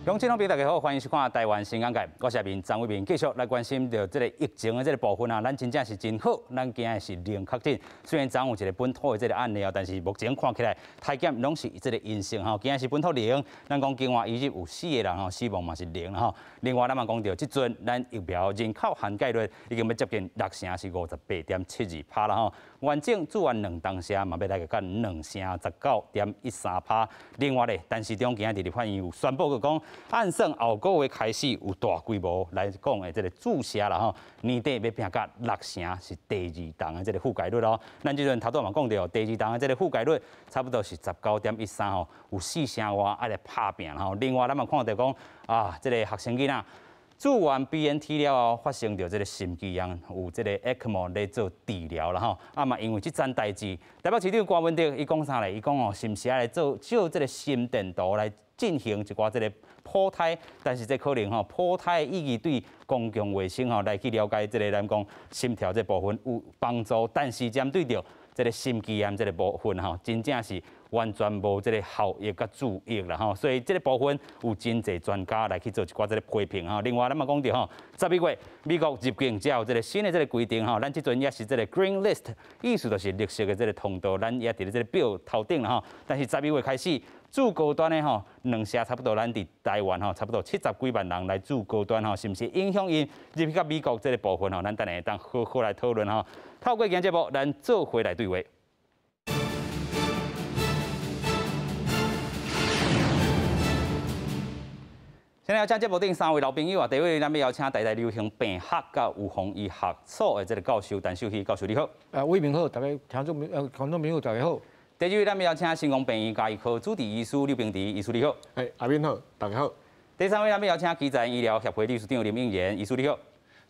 乡親朋友大家好，歡迎收看《台灣新眼界》，我是阿明張偉明，繼續來關心著這個疫情的這個部分啊。咱真正是真好，咱今的是零確診。雖然昨有一個本土的這個案例哦，但是目前看起來篩檢攏是這個陰性吼。今的是本土零，咱講境外移入有四個人吼，死亡嘛是零吼。另外，咱嘛講著這陣咱疫苗人口涵蓋率已經欲接近六成，是58.72%啦吼。完整注完兩針劑嘛，欲來個到2成19.13%。另外咧，陳時中今仔日立法院有宣布講，按算後個月開始有大規模來講的這個注射啦吼，年底欲拼到六成是第二針的這個覆蓋率咯。咱這陣頭拄嘛講著，第二針的這個覆蓋率差不多是19.13吼，有四成外愛來拍拚吼。另外，咱嘛看著講啊，這個學生囡仔注完 BNT 了後，發生著這個心肌炎，有這個 ECMO 咧做治療啦吼。啊嘛，因為這樁代誌，台北市長柯文哲伊講啥咧？伊講哦，是毋是愛來做照這個心電圖來進行一寡這個普篩？但是這可能吼，普篩的意義對公共衛生吼來去了解這個咱講心跳這部分有幫助，但是針對著這個心肌炎這個部分吼，真正是完全無這個效益佮注意啦吼，所以這個部分有真濟專家來去做一寡這個批評吼。另外，咱嘛講著吼，11月美國入境才有這個新的這個規定吼，咱這陣也是這個 Green List，意思就是綠色的這個通道，咱也佇咧這個表頭頂啦吼。但是12月開始，注高端的吼，兩成差不多，咱佇台灣吼，差不多70幾萬人來注高端吼，是毋是影響𪜶入去到美國這個部分吼？咱等下會當好好來討論吼。透過今節目，咱做伙來對話。先來請節目頂三位老朋友啊，第一位咱欲邀請台大流行病學佮預防醫學所的這個教授陳秀熙教授，你好。啊，偉明好，大家聽眾觀眾朋友大家好。第二位咱欲邀請新光病院家醫科主治醫師劉平池醫師，你好。哎，阿明好，大家好。第三位咱欲邀請基層醫療協會理事長林應賢醫師，你好。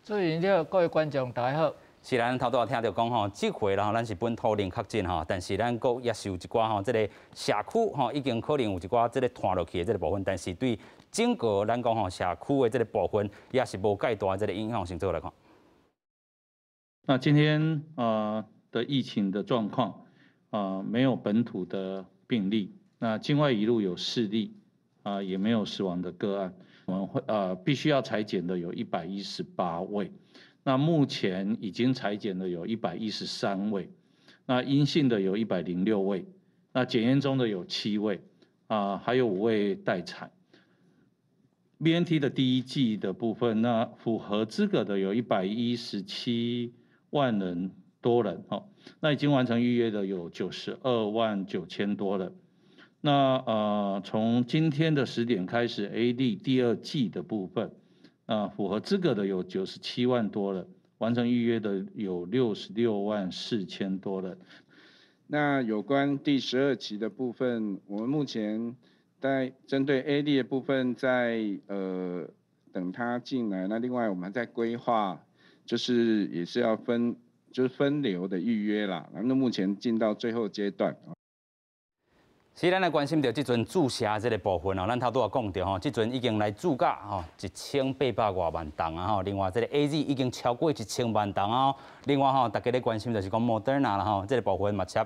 主持人好，各位觀眾大家好。是咱頭拄仔聽著講吼，這回啦吼，咱是本土零確診吼，但是咱閣也是有一寡吼，這個社區吼已經可能有一寡這個傳落去的這個部分，但是對整個咱講吼社區的這個部分，也是無蓋大這個影響性做來看。那今天的疫情的狀況沒有本土的病例，那境外移入有四例，也沒有死亡的個案。我們會必須要採檢的有118位。那目前已經採檢的有113位，那陰性的有106位，那檢驗中的有7位，啊，還有5位待採。BNT 的第一劑的部分，那符合資格的有117萬人多人，哦，那已經完成預約的有92萬9千多人。那從今天的10點開始，AZ 第二劑的部分。啊，符合資格的有97萬多人，完成預約的有66萬4千多人。那有關第12期的部分，我們目前在針對 AZ 的部分在，等他進來。那另外我們還在規劃，就是也是要分，就是分流的預約啦。那目前進到最後階段。是，咱來關心著這陣注射這個部分哦，咱頭拄仔講著吼，這陣已經來注甲吼1800外萬針啊吼，另外這個 AZ 已經超過1000萬針啊。另外吼，大家咧關心就是講莫德納啦吼，這個部分嘛差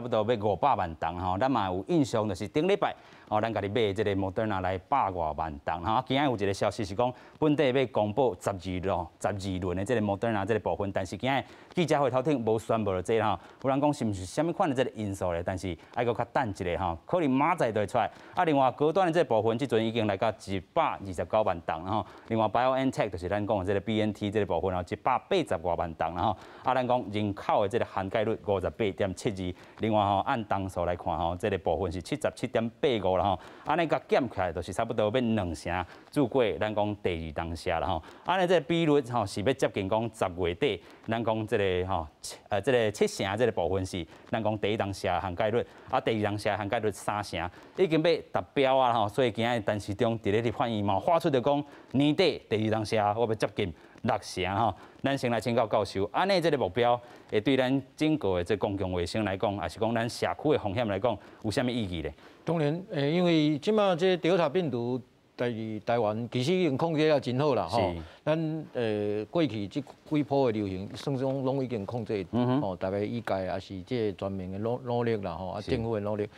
不多欲500萬針吼，咱嘛有印象就是頂禮拜哦，咱家己買這個莫德納來百外萬針吼。今仔有一個消息是講，本地欲公布12輪的這個莫德納這個部分，但是今仔記者會頭頂無宣布這吼，有人講是毋是啥物款的這個因素咧？但是愛閣較等一下吼，可能明仔載就會出來。啊，另外高端的這個部分，這陣已經來到129萬針吼。另外 BioNTech 就是咱講的這個 BNT 這個部分吼，180外萬針吼。啊，咱講人口的這個涵蓋率58.72，另外吼按針數來看吼，這個部分是77.85啦吼。按呢共減起來，就是差不多欲兩成注過咱講第二針劑啦吼。按呢這個比率吼是欲接近講10月底，咱講這個吼，這個七成這個部分是咱講第一針劑涵蓋率，啊第二針劑涵蓋率三成，已經欲達標啊吼。所以今仔陳時中佇咧立法院嘛發出著講年底第二針劑我欲接近六成吼。咱先來請教教授，按呢這個目標會對咱整個的這公共衛生來講，抑是講咱社區的風險來講，有啥物意義咧？當然，因為這馬這德爾塔病毒在台灣其實已經控制了真好啦，吼。咱過去這幾波的流行，算講攏已經控制，吼，大家醫界也是這個全民的努努力啦，吼，啊政府的努力。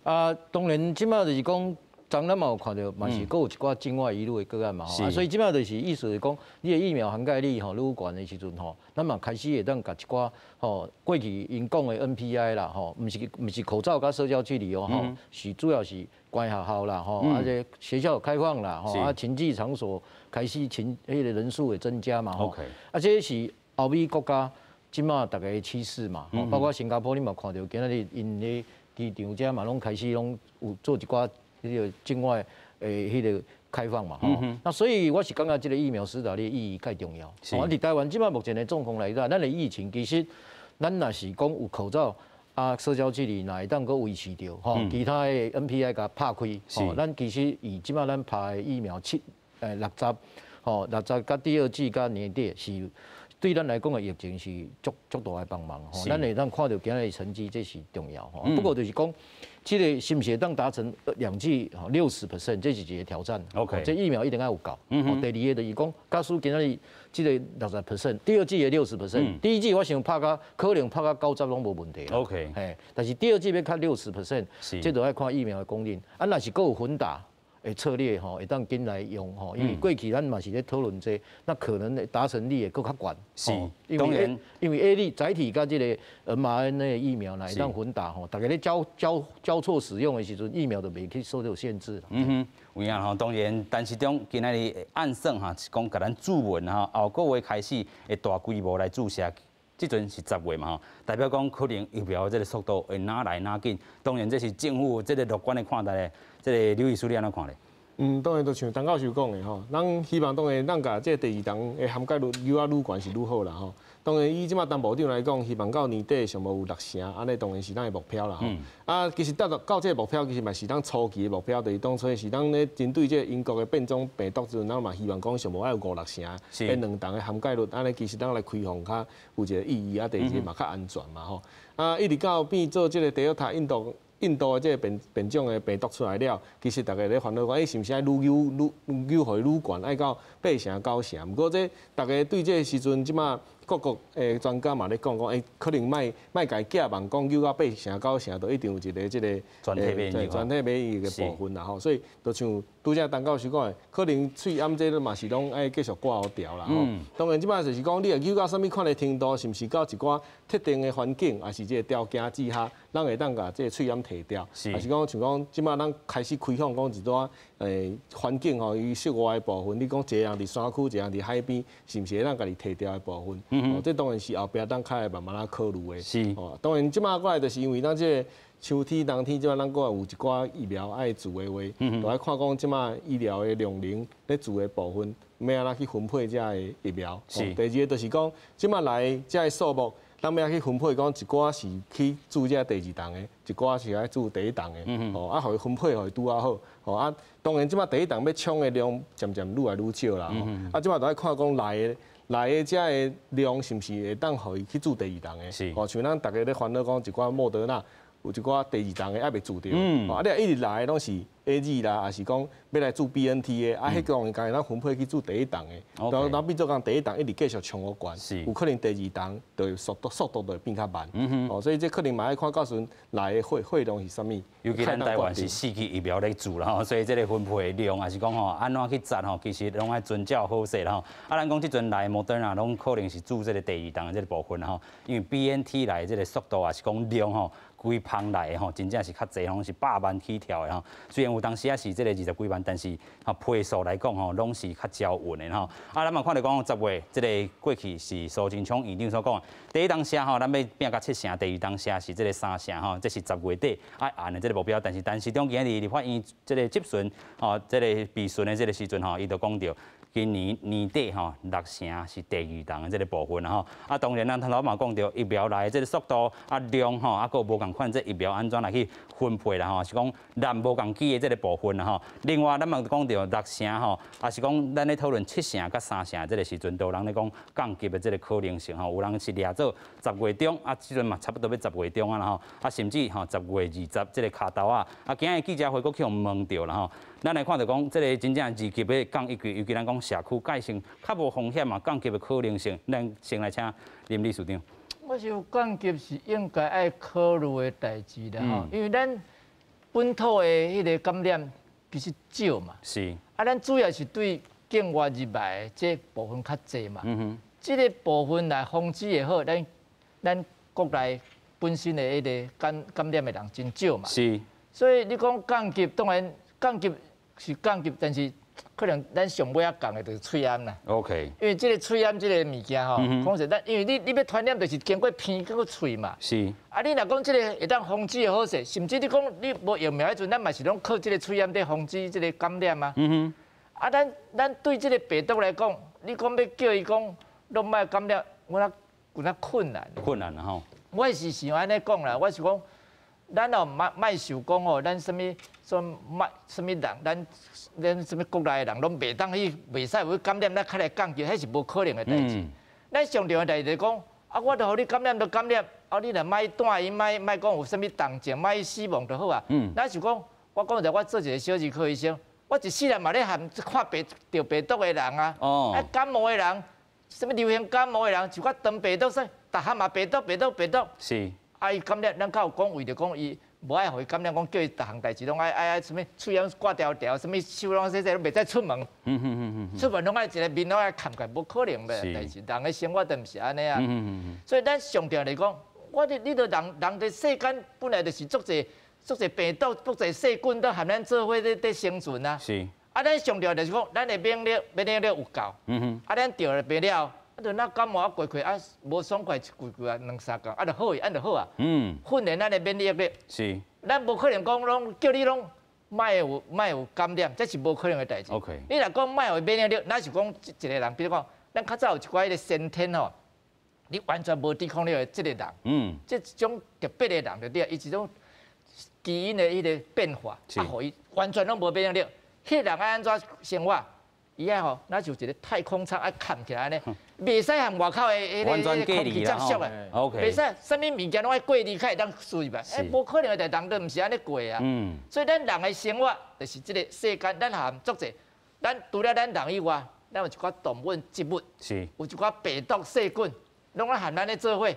啊，當然這馬就是講，昨咱嘛有看著，嘛是閣有一寡境外移入的個案嘛吼，啊，所以這擺就是意思是講，你的疫苗涵蓋率吼愈懸的時陣吼，咱嘛開始會當共一寡吼過去𪜶講的 NPI 啦吼，毋是口罩佮社交距離哦吼，是主要是關學校啦吼，啊這學校開放啦吼，啊群聚場所開始群彼個人數會增加嘛吼，啊這是歐美國家這擺逐家的趨勢嘛，吼，包括新加坡你嘛看著今仔日𪜶咧機場遮嘛攏開始攏有做一寡彼個境外的彼個開放嘛，吼，那所以我是感覺這個疫苗施打的意義蓋重要。啊，佇台灣這擺目前的狀況來講，咱的疫情其實咱若是講有口罩啊，社交距離，若會當閣維持著，吼，其他的 NPI 共拍開，吼，咱其實以這擺咱拍的疫苗七六十，吼，60佮第二劑佮年底是對咱來講的疫情是足足大的幫忙，吼，咱會當看著今仔日成績，這是重要，吼。不過就是講，這個是毋是會當達成兩劑吼60%，這是一個挑戰。 這疫苗一定愛有夠。第二個就是講，假使今仔日這個60%，第二劑的六十 percent，第一劑我想拍甲可能拍甲90攏無問題。 嘿，但是第二劑欲較60%，這就愛看疫苗的供應。啊，若是閣有混打的策略吼，會當緊來用吼，因為過去咱嘛是咧討論這個，那可能的達成率會閣較懸。是，因為因為 AZ 載體佮這個 mRNA 的疫苗來當混打吼，逐家咧交錯使用的時陣，疫苗就袂去受到限制。嗯哼，有影吼，當然，陳時中今仔日按算哈，是講共咱注文吼，後個月開始會大規模來注射。這陣是10月嘛吼，代表講可能疫苗這個速度會愈來愈緊。當然，這是政府這個樂觀的看待的。這個劉醫師你按怎看咧？嗯，當然就像陳教授講的吼，咱希望當然咱共這個第二筒的涵蓋率愈來愈懸是愈好啦吼。當然，以這擺陳部長來講，希望到年底上無有六成，按呢當然是咱的目標啦吼。啊，其實達到到這個目標，其實嘛是咱初期的目標，就是當初是咱咧針對這個英國的變種病毒時陣，咱嘛希望講上無愛有五六成的兩筒的涵蓋率，按呢其實咱來開放較有一個意義啊，第二個嘛較安全嘛吼。啊，一直到變做這個 Delta 印度的這個變種的病毒出來了，其實逐家咧煩惱講，欸，是毋是愛愈扭愈扭予伊愈懸，愛到八成九成？毋過這逐家對這個時陣，這擺各國的專家嘛咧講講，欸，可能莫莫共伊寄望講扭到八成九成，就一定有一個這個全體免疫全體免疫的部分啦吼。所以就像拄才陳教授講的，可能喙罨這嘛是攏愛繼續掛予牢啦吼。當然，這擺就是講，你若扭到啥物款的程度，是毋是到一寡特定的環境，抑是這個條件之下，咱會當共這個喙罨提掉，抑是講像講這擺咱開始開放講一寡環境吼，伊室外的部分，你講一個人佇山區，一個人佇海邊，是毋是會當共伊提掉的部分？哦，這當然是後壁咱較會慢慢仔考慮的。哦，當然這擺過來就是因為咱這個秋天、冬天這擺咱閣有一寡疫苗愛注的話，就愛看講這擺醫療的量能咧注的部分，欲按怎去分配這个疫苗。第二個就是講，這擺來這个數目，咱欲按怎去分配，講一寡是去注這第二筒的，一寡是愛注第一筒的。哦，啊，予伊分配予伊拄仔好。哦啊，當然這擺第一筒欲搶的量漸漸愈來愈少啦。啊，這擺就愛看講來的這个量是毋是會當予伊去注第二筒的？哦，像咱逐家咧煩惱講一寡莫德納有一寡第二筒的猶未注著。啊，你一直來的攏是 AZ 啦，抑是講欲來注 BNT 的，啊，彼種共伊咱分配去注第一筒的，然後變做講第一筒一直繼續衝予懸，有可能第二筒就會速度就會變較慢。哦，所以這可能嘛愛看到時陣來的貨量是啥物。尤其咱台灣是四劑疫苗咧注啦吼，所以這個分配的量抑是講吼，按怎去節吼，其實攏愛遵照好勢啦吼。啊，咱講這陣來莫德納攏可能是注這個第二筒的這個部分吼，因為 BNT 來的這個速度抑是講量吼，規芳來的吼，真正是較濟，攏是百萬起跳的吼。雖然有當時仔是這個二十幾萬，但是吼批數來講吼，攏是較招穩的吼。啊，咱嘛看著講10月這個過去是蘇貞昌院長所講，第一筒射吼，咱欲拼到七成，第二筒射是這個三成吼，這是10月底愛按的這個目標。但是陳時中今日立法院這個質詢吼，這個備詢的這個時陣吼，伊就講著。今年年底吼六成是第二筒的這個部分吼，啊當然咱頭拄嘛講著疫苗來的這個速度啊量吼，啊閣無仝款這疫苗按怎來去分配啦吼，是講濫無仝劑的這個部分啦吼。另外咱嘛講著六成吼，抑是講咱咧討論七成佮三成這個時陣，都有人咧講降級的這個可能性吼，有人是掠做十月中啊，這陣嘛差不多欲十月中啊啦吼，啊甚至吼10月20這個跤頭仔，啊今日記者會閣去予問著啦吼。咱來看著講，這個真正二級欲降一級，尤其咱講社區蓋性較無風險嘛，降級的可能性，咱先來請林理事長。我想降級是應該愛考慮的代誌啦吼，因為咱本土的彼個感染其實少嘛。是。啊，咱主要是對境外入來的這部分較濟嘛。這個部分來防止會好，咱國內本身的彼個感染的人真少嘛。是。所以你講降級，當然降級是降級，但是可能咱上尾仔降的就是喙罨啦。 因為這個喙罨這個物件吼，講實咱因為你欲傳染，就是經過鼻經過喙嘛。是。啊，你若講這個會當防止的好勢，甚至你講你無疫苗彼陣，咱嘛是攏靠這個喙罨佇防止這個感染啊。啊，咱對這個病毒來講，你講欲叫伊講攏莫感染，我覺有點困難。困難啦吼。我是想按呢講啦，我是講，咱哦莫莫想講吼，咱啥物說莫啥物人，咱啥物國內的人攏袂當去，袂使有感染，咱較來降級，彼是無可能的代誌。咱上重要的代誌就是講，啊，我著予你感染就感染，啊，你若莫帶伊，莫莫講有啥物重症，莫死亡就好啊。咱是講，我講實，我做一個小兒科醫生，我一世人嘛咧含看病著病毒的人啊，啊感冒的人，啥物流行感冒的人，一寡腸病毒啥，逐項嘛病毒病毒病毒。是。啊！伊感染，咱較有講為著講伊無愛予伊感染，講叫伊逐項代誌攏愛愛愛啥物喙罨掛條條，啥物手攏洗洗，攏袂使出門。出門攏愛一個面攏愛崁起來，無可能的代誌。人的生活都毋是按呢啊。所以咱上重要來講，我哋你著人人佇世間本來就是足濟足濟病毒、足濟細菌都含咱做伙佇生存啊。是。啊，咱上重要就是講，咱的免疫力免疫力有夠。啊，咱著了病了。啊，就若感冒啊過去啊，無爽快一幾句啊，兩三工啊，就好去，按就好啊。訓練咱的免疫力。是。咱無可能講攏叫你攏莫有莫有感染，這是無可能的代誌。 你若講莫有免疫力，咱是講一個人，比如講，咱較早有一寡彼個先天吼，你完全無抵抗力的這個人，這種特別的人就對啊，伊一種基因的彼個變化，啊，予伊完全攏無免疫力。彼個人愛按怎生活？伊愛吼，若像一個太空艙愛崁起來按呢，袂使和外口的彼個空氣接觸的，袂使，啥物物件攏愛過濾才會當輸入來，欸，無可能的代誌，人都毋是按呢過啊。所以咱人的生活就是這個世間，咱含足濟，咱除了咱人以外，咱有一寡動物、植物，有一寡病毒、細菌，攏愛和咱咧做伙。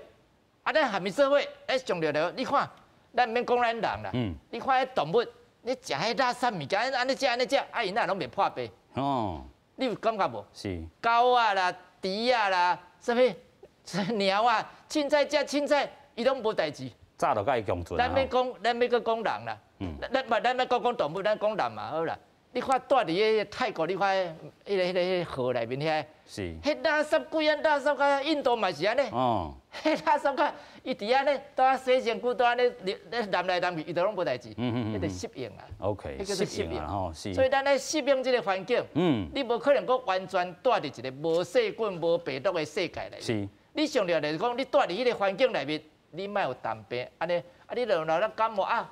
啊，咱和伊做伙，欸，上著著，你看，咱毋免講咱人啦，你看彼動物，你食彼垃圾物件，按呢食按呢食，啊，伊哪攏袂破病？哦。你有感覺無？是。狗仔啦、豬仔啦、啥物貓仔，凊彩食凊彩，伊攏無代誌。早就佮伊共存。咱欲講，咱欲閣講人啦。咱毋咱欲閣講動物，咱講人嘛好啦。你看蹛佇彼個泰國，你看彼個河內面遐，彼垃圾幾按垃圾甲印度嘛是按呢。彼垃圾甲伊佇按呢，蹛洗身軀，蹛按呢咧淋來淋去，伊都攏無代誌。彼個適應啊。 OK，彼叫做適應吼，是。所以咱愛適應這個環境。你無可能閣完全蹛佇一個無細菌、無病毒的世界內面。你上重要就是講，你蹛佇彼個環境內面，你莫有淡病，按呢，啊，你若若感冒啊，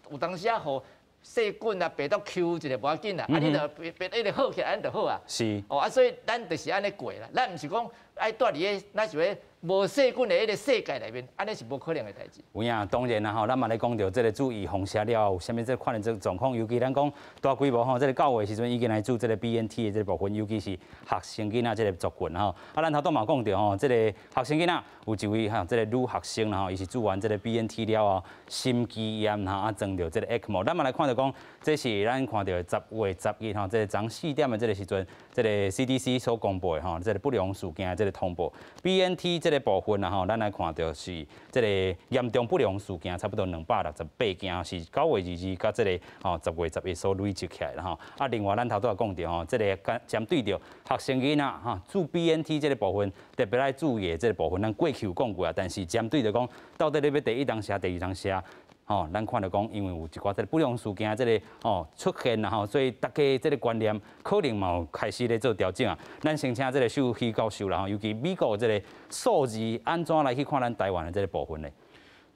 有當時啊，予細菌啊、病毒抾一下無要緊啦，啊，你著別別一直好起來，按就好啊。是。哦啊，所以咱就是按呢過啦，咱毋是講愛蹛佇个，咱是咧無細菌的彼個世界內面，按呢是無可能的代誌。有影，當然啦吼，咱嘛咧講著這個注預防射了後有啥物這款的這個狀況，尤其咱講大規模吼，這個九月時陣已經來注這個 BNT 的這個部分，尤其是學生囡仔這個族群吼。啊，咱頭拄嘛講著吼，這個學生囡仔有一位吼，這個女學生啦吼，伊是注完這個 BNT 了後，心肌炎吼，啊，裝著這個 ECMO。咱嘛來看著講，這是咱看著10月10日吼，這個昨4點的這個時陣，這個 CDC 所公布的吼，這個不良事件的這個通報，BNT 這個部分啦吼，咱來看著是這個嚴重不良事件，差不多268件，是9月22佮這個吼10月11所累積起來啦吼。啊，另外咱頭拄仔講著吼，這個針對著學生囡仔吼注 BNT 這個部分，特別愛注意的這個部分，咱過去有講過啊，但是針對著講，到底你欲第一針射、第二針射？吼，咱看著講，因為有一寡這個不良事件，這個吼出現啦吼，所以大家這個觀念可能嘛有開始咧做調整啊。咱先請這個秀許教授啦吼，尤其美國這個數字按怎來去看咱台灣的這個部分呢？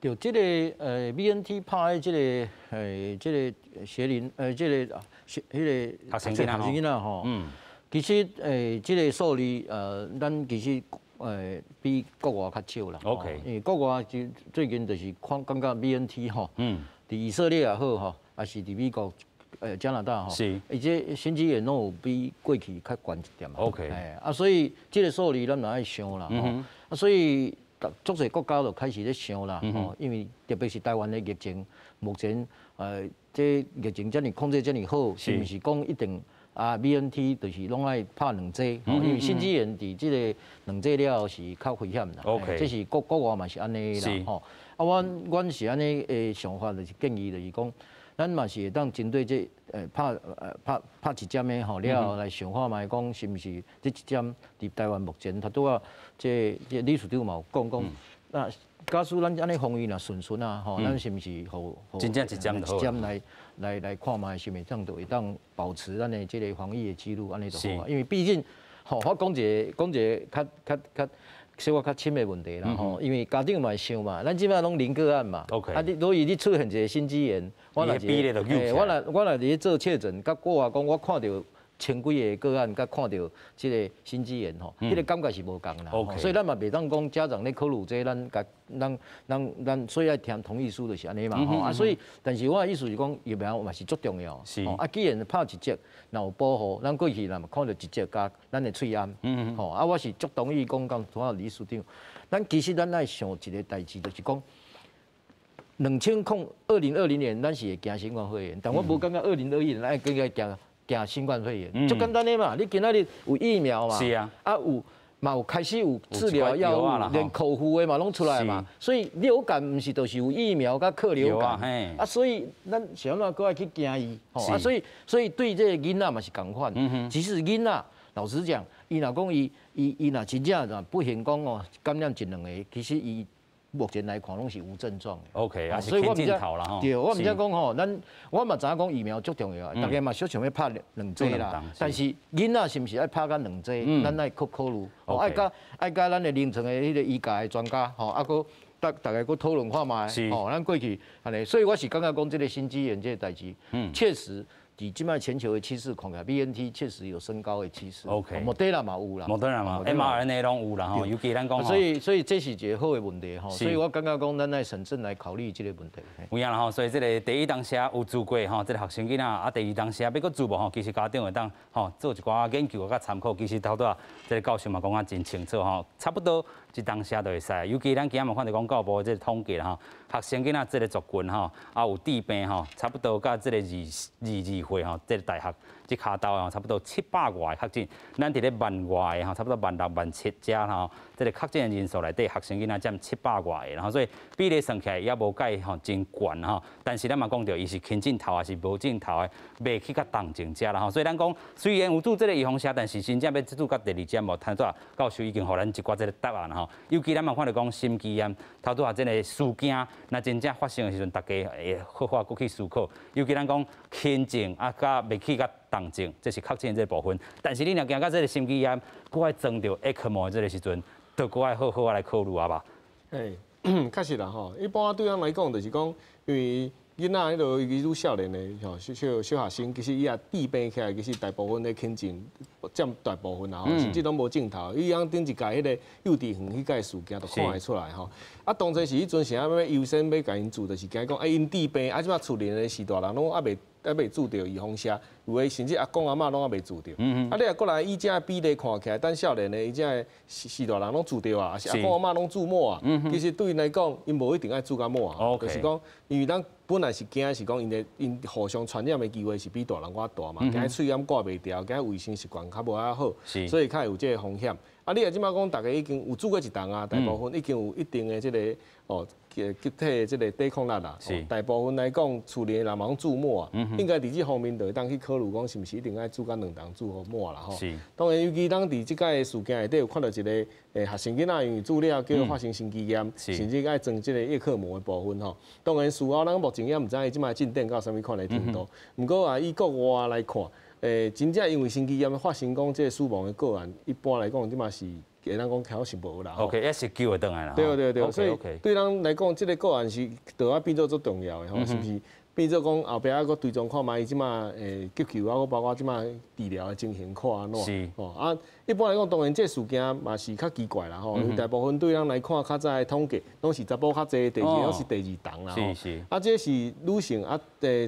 對，這個BNT 拍的這個學齡這個學彼個學生囡仔吼，其實這個數字咱其實比國外較少啦。 因為國外就最近就是看感覺 BNT 吼，佇以色列也好吼，抑是佇美國、加拿大吼，伊這心肌炎攏有比過去較懸一點。 啊，所以這個數字咱嘛愛想啦。啊，所以足濟國家就開始咧想啦，吼，因為特別是台灣的疫情，目前這疫情遮爾控制遮爾好，是毋是講一定啊 BNT 就是攏愛拍兩劑？因為心肌炎佇這個兩劑了後是較危險啦。這是國國外嘛是按呢啦，吼。啊，阮是按呢的想法，就是建議就是講，咱嘛是會當針對這拍一針的吼了後來想看覓講是毋是這一針佇台灣目前頭拄仔這理事長嘛有講講，那假使咱按呢防疫若順順啊吼，咱是毋是予真正一針一針來看覓是毋是這樣就會當保持咱的這個防疫的記錄按呢就好啊。因為畢竟吼，我講一個講一個較較較小可較深的問題啦吼，因為家長嘛會想嘛，咱這擺攏零個案嘛，啊你所以你出現一個心肌炎，我若佇咧做確診，佮國外講，我看著千幾个個案，佮看著這個心肌炎吼，彼個感覺是無仝啦。所以咱嘛袂當講家長咧考慮這個，咱共咱咱咱所以愛簽同意書就是按呢嘛吼。啊，所以但是我的意思是講疫苗嘛是足重要。啊，既然拍一劑，若有保護，咱過去若嘛看著一劑佮咱的喙罨，吼啊，我是足同意講講拄仔理事長，咱其實咱愛想一個代誌，就是講2020年咱是會驚新冠肺炎，但我無感覺2021年愛閣較驚驚新冠肺炎，足簡單的嘛，你今仔日有疫苗嘛？是啊，啊有嘛有開始有治療藥物，連口服的嘛攏出來嘛，所以流感毋是就是有疫苗佮克流感，啊，所以咱是按怎閣愛去驚伊？吼啊，所以對這個囡仔嘛是仝款。其實囡仔老實講，伊若講伊若真正若不幸講哦感染一兩個，其實伊目前來看攏是無症狀的。 OK，啊是輕症頭啦吼。對，我毋知講吼，咱我嘛知影講疫苗足重要，大家嘛小想欲拍兩劑啦。但是囡仔是毋是愛拍到兩劑？咱愛閣考慮，愛佮愛佮咱的臨床的彼個醫界的專家吼，啊閣逐逐家閣討論看覓。吼，咱過去按呢，所以我是感覺講這個心肌炎這個代誌，確實。佇這擺全球的趨勢看起來，BNT 確實有升高的趨勢。 莫德納嘛有啦。莫德納嘛，mRNA 攏有啦吼，尤其咱講。所以這是一個好的問題吼，所以我感覺講咱愛審慎來考慮這個問題。有影啦吼，所以這個第一當時有注過吼，這個學生囡仔啊，第二當時欲閣注無吼，其實家長會當吼做一寡研究佮參考。其實頭拄仔這個教授嘛講啊真清楚吼，差不多一當時就會使。尤其咱今仔嘛看著講教育部這個統計啦吼，學生囡仔這個族群吼，啊有致病吼，差不多佮這個二二二歲吼，這個大學這跤兜吼，差不多700外個確診，咱佇咧萬外個吼，差不多萬6萬7遮吼，這個確診的人數內底，學生囡仔佔700外個，然後所以比例算起來也無蓋吼真懸吼，但是咱嘛講著，伊是輕症頭抑是無症頭的，袂去較重症遮啦吼，所以咱講雖然有注這個預防射，但是真正欲注到第二針無，頭拄仔教授已經予咱一寡這個答案吼。尤其咱嘛看著講心肌炎，頭拄仔這個事件，若真正發生的時陣，大家會好好閣去思考。尤其咱講輕症啊，佮袂去較重症，這是確診這個部分。但是你若驚到這個心肌炎，閣愛裝著 ECMO 的這個時陣，就閣愛好好來考慮啊吧。嘿，確實啦吼，一般對咱來講，就是講，因為囡仔彼落尤其少年的吼，小小小學生，其實伊也致病起來，其實大部分的輕症佔大部分啦吼，甚至攏無症頭。伊通頂一屆彼個幼稚園彼屆事件就看會出來吼。啊，當初是彼陣時啊，欲優先欲共𪜶注，就是驚講啊，𪜶致病啊，這擺厝裡的序大人攏猶未注著預防射，有的甚至阿公阿嬤攏猶未注著。啊，你若過來以這個比例看起來，等少年的伊這个序大人攏注著啊，抑是阿公阿嬤攏注滿啊。其實對𪜶來講，𪜶無一定愛注較滿啊。就是講，因為咱本來是驚是講𪜶的𪜶互相傳染的機會是比大人閣較大嘛，驚喙罨掛袂牢，驚衛生習慣較無遐好，所以較會有這個風險。啊，你若這擺講，逐家已經有注過一針啊，大部分已經有一定的這個哦，集體的這個抵抗力啦。大部分來講，厝裡的人嘛攏注滿啊，應該佇這方面就會當去考慮講，是毋是一定愛注到兩針注予滿啦吼。當然，尤其咱佇這擺的事件內底有看著一個學生囡仔因為注了叫發生心肌炎，甚至愛裝這個葉克膜的部分吼。當然，事後咱目前也毋知伊這擺進展到啥物款的程度。毋過啊，以國外來看，真正因為心肌炎發生講這個死亡的個案，一般來講，這馬是會當講較是無啦。 OK，抑是救會轉來啦。對對對，所以對咱來講，這個個案是就愛變做足重要的吼，是毋是？變做講後壁猶閣追蹤看覓伊這馬急救啊，閣包括這馬治療的情形看按怎。吼啊，一般来讲，当然这事件嘛是较奇怪啦吼，因为大部分对咱来看，较早的统计拢是查某较济，第二拢是第二重啦吼。啊，这是女性啊，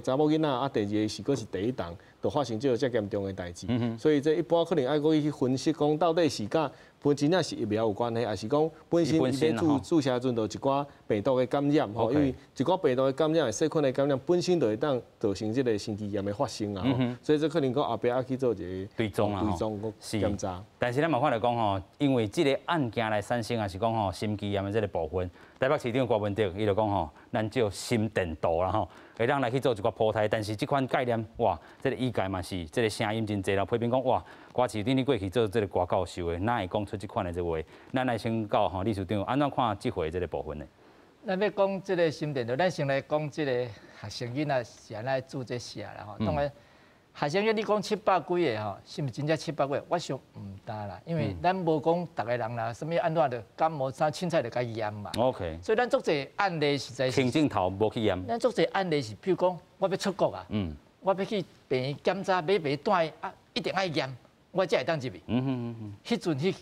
查某囡仔啊，第二个是阁是第一重，就发生这个遮严重的代志。所以这一般可能爱阁去分析讲，到底是佮本真正是疫苗有关系，还是讲本身伊咧注注射阵就一寡病毒的感染吼？因为一寡病毒的感染、细菌的感染本身就会当造成这个心肌炎的发生啊。所以这可能讲后壁爱去做一个追踪啊，追踪检查。但是咱嘛看著讲吼，因为这个案件来产生，也是讲吼心肌炎的这个部分，台北市长郭文哲伊就讲吼，咱照心电图啦吼，会当来去做一寡普筛，但是这款概念哇，这个医界嘛是这个声音真济啦，批评讲哇，郭市长你过去做这个郭教授的，哪会讲出这款的这话？咱来请教吼理事长，按怎看这回这个部分呢？咱欲讲这个心电图，咱先来讲这个学生囡仔是按怎注这射啦吼。当然，学生囡你讲七百几个吼，是毋是真正七百几个？我想毋焦啦，因为咱无讲逐个人啦，啥物按怎就感冒啥凊彩就共验嘛。 所以咱足济案例实在是。轻症头无去验。咱足济案例是，比如讲，我欲出国啊，我欲去病院检查，欲欲转啊，一定爱验，我才会当入去。彼阵去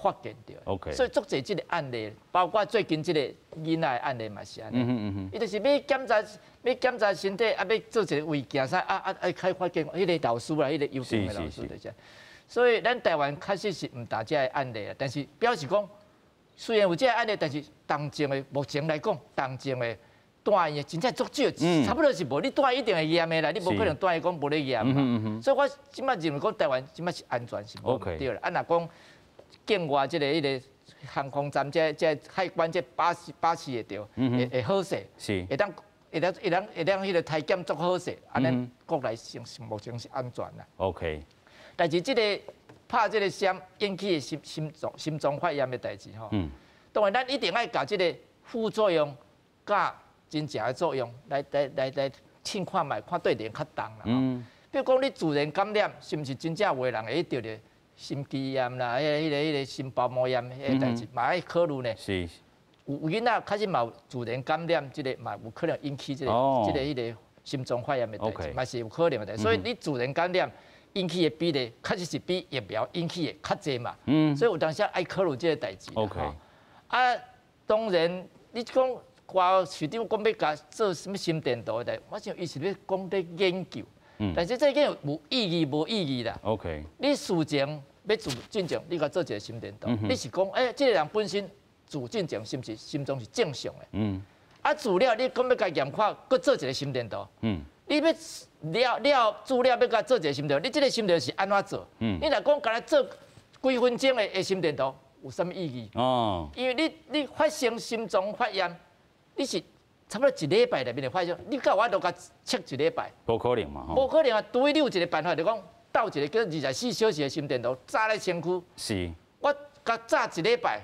发现著。 所以足济这个案例，包括最近这个囡仔的案例嘛是按呢。伊就是欲检查，欲检查身体，啊，欲做一个胃镜啥，啊啊啊，开发现彼个老师啦，彼个幼儿园的老师就是。所以咱台湾确实是毋焦这个案例啊，但是表示讲，虽然有这个案例，但是重症的目前来讲，重症的住院的真正足少，差不多是无。你住院一定会验的啦，你无可能住院讲无咧验嘛。所以我这摆认为讲台湾这摆是安全是无毋对啦。啊，若讲境外这个彼个航空站，这这海关这巴士巴士会著，会会好势，会当会当会当会当彼个筛检足好势，按呢国内是目前是安全啦。 但是这个拍这个针引起的心心脏心脏发炎的代志吼，当然咱一定爱共这个副作用佮真正的作用来来来来试看觅，看佗一个较重啦。比如讲你自然感染，是毋是真正有的人会得著心肌炎啦，彼个彼个彼个心包膜炎彼个代志，嘛爱考虑呢。有有囡仔确实嘛有自然感染，这个嘛有可能引起这个这个彼个心脏发炎的代志，嘛是有可能的。所以你自然感染引起的比例，确实是比疫苗引起的较济嘛。所以有当时爱考虑这个代志。 啊，当然你讲郭市长讲欲共做啥物心电图的代，我想伊是咧讲咧研究。但是这个无意义，无意义啦。 你事前欲做进前，你共做一个心电图。你是讲，欸，这个人本身做进前是毋是心脏是正常的？啊，做了你讲欲共验看，阁做一个心电图。你欲了了做了欲共做一个心电图，你这个心电图是按怎做？你若讲干焦做几分钟的心电图，有啥物意义？因为你你发生心脏发炎，你是差不多一礼拜内面就发生，你敢有法度共测一礼拜？无可能嘛！无可能啊！除非你有一个办法，就讲斗一个叫24小时的心电图，扎咧身躯。我共扎一礼拜。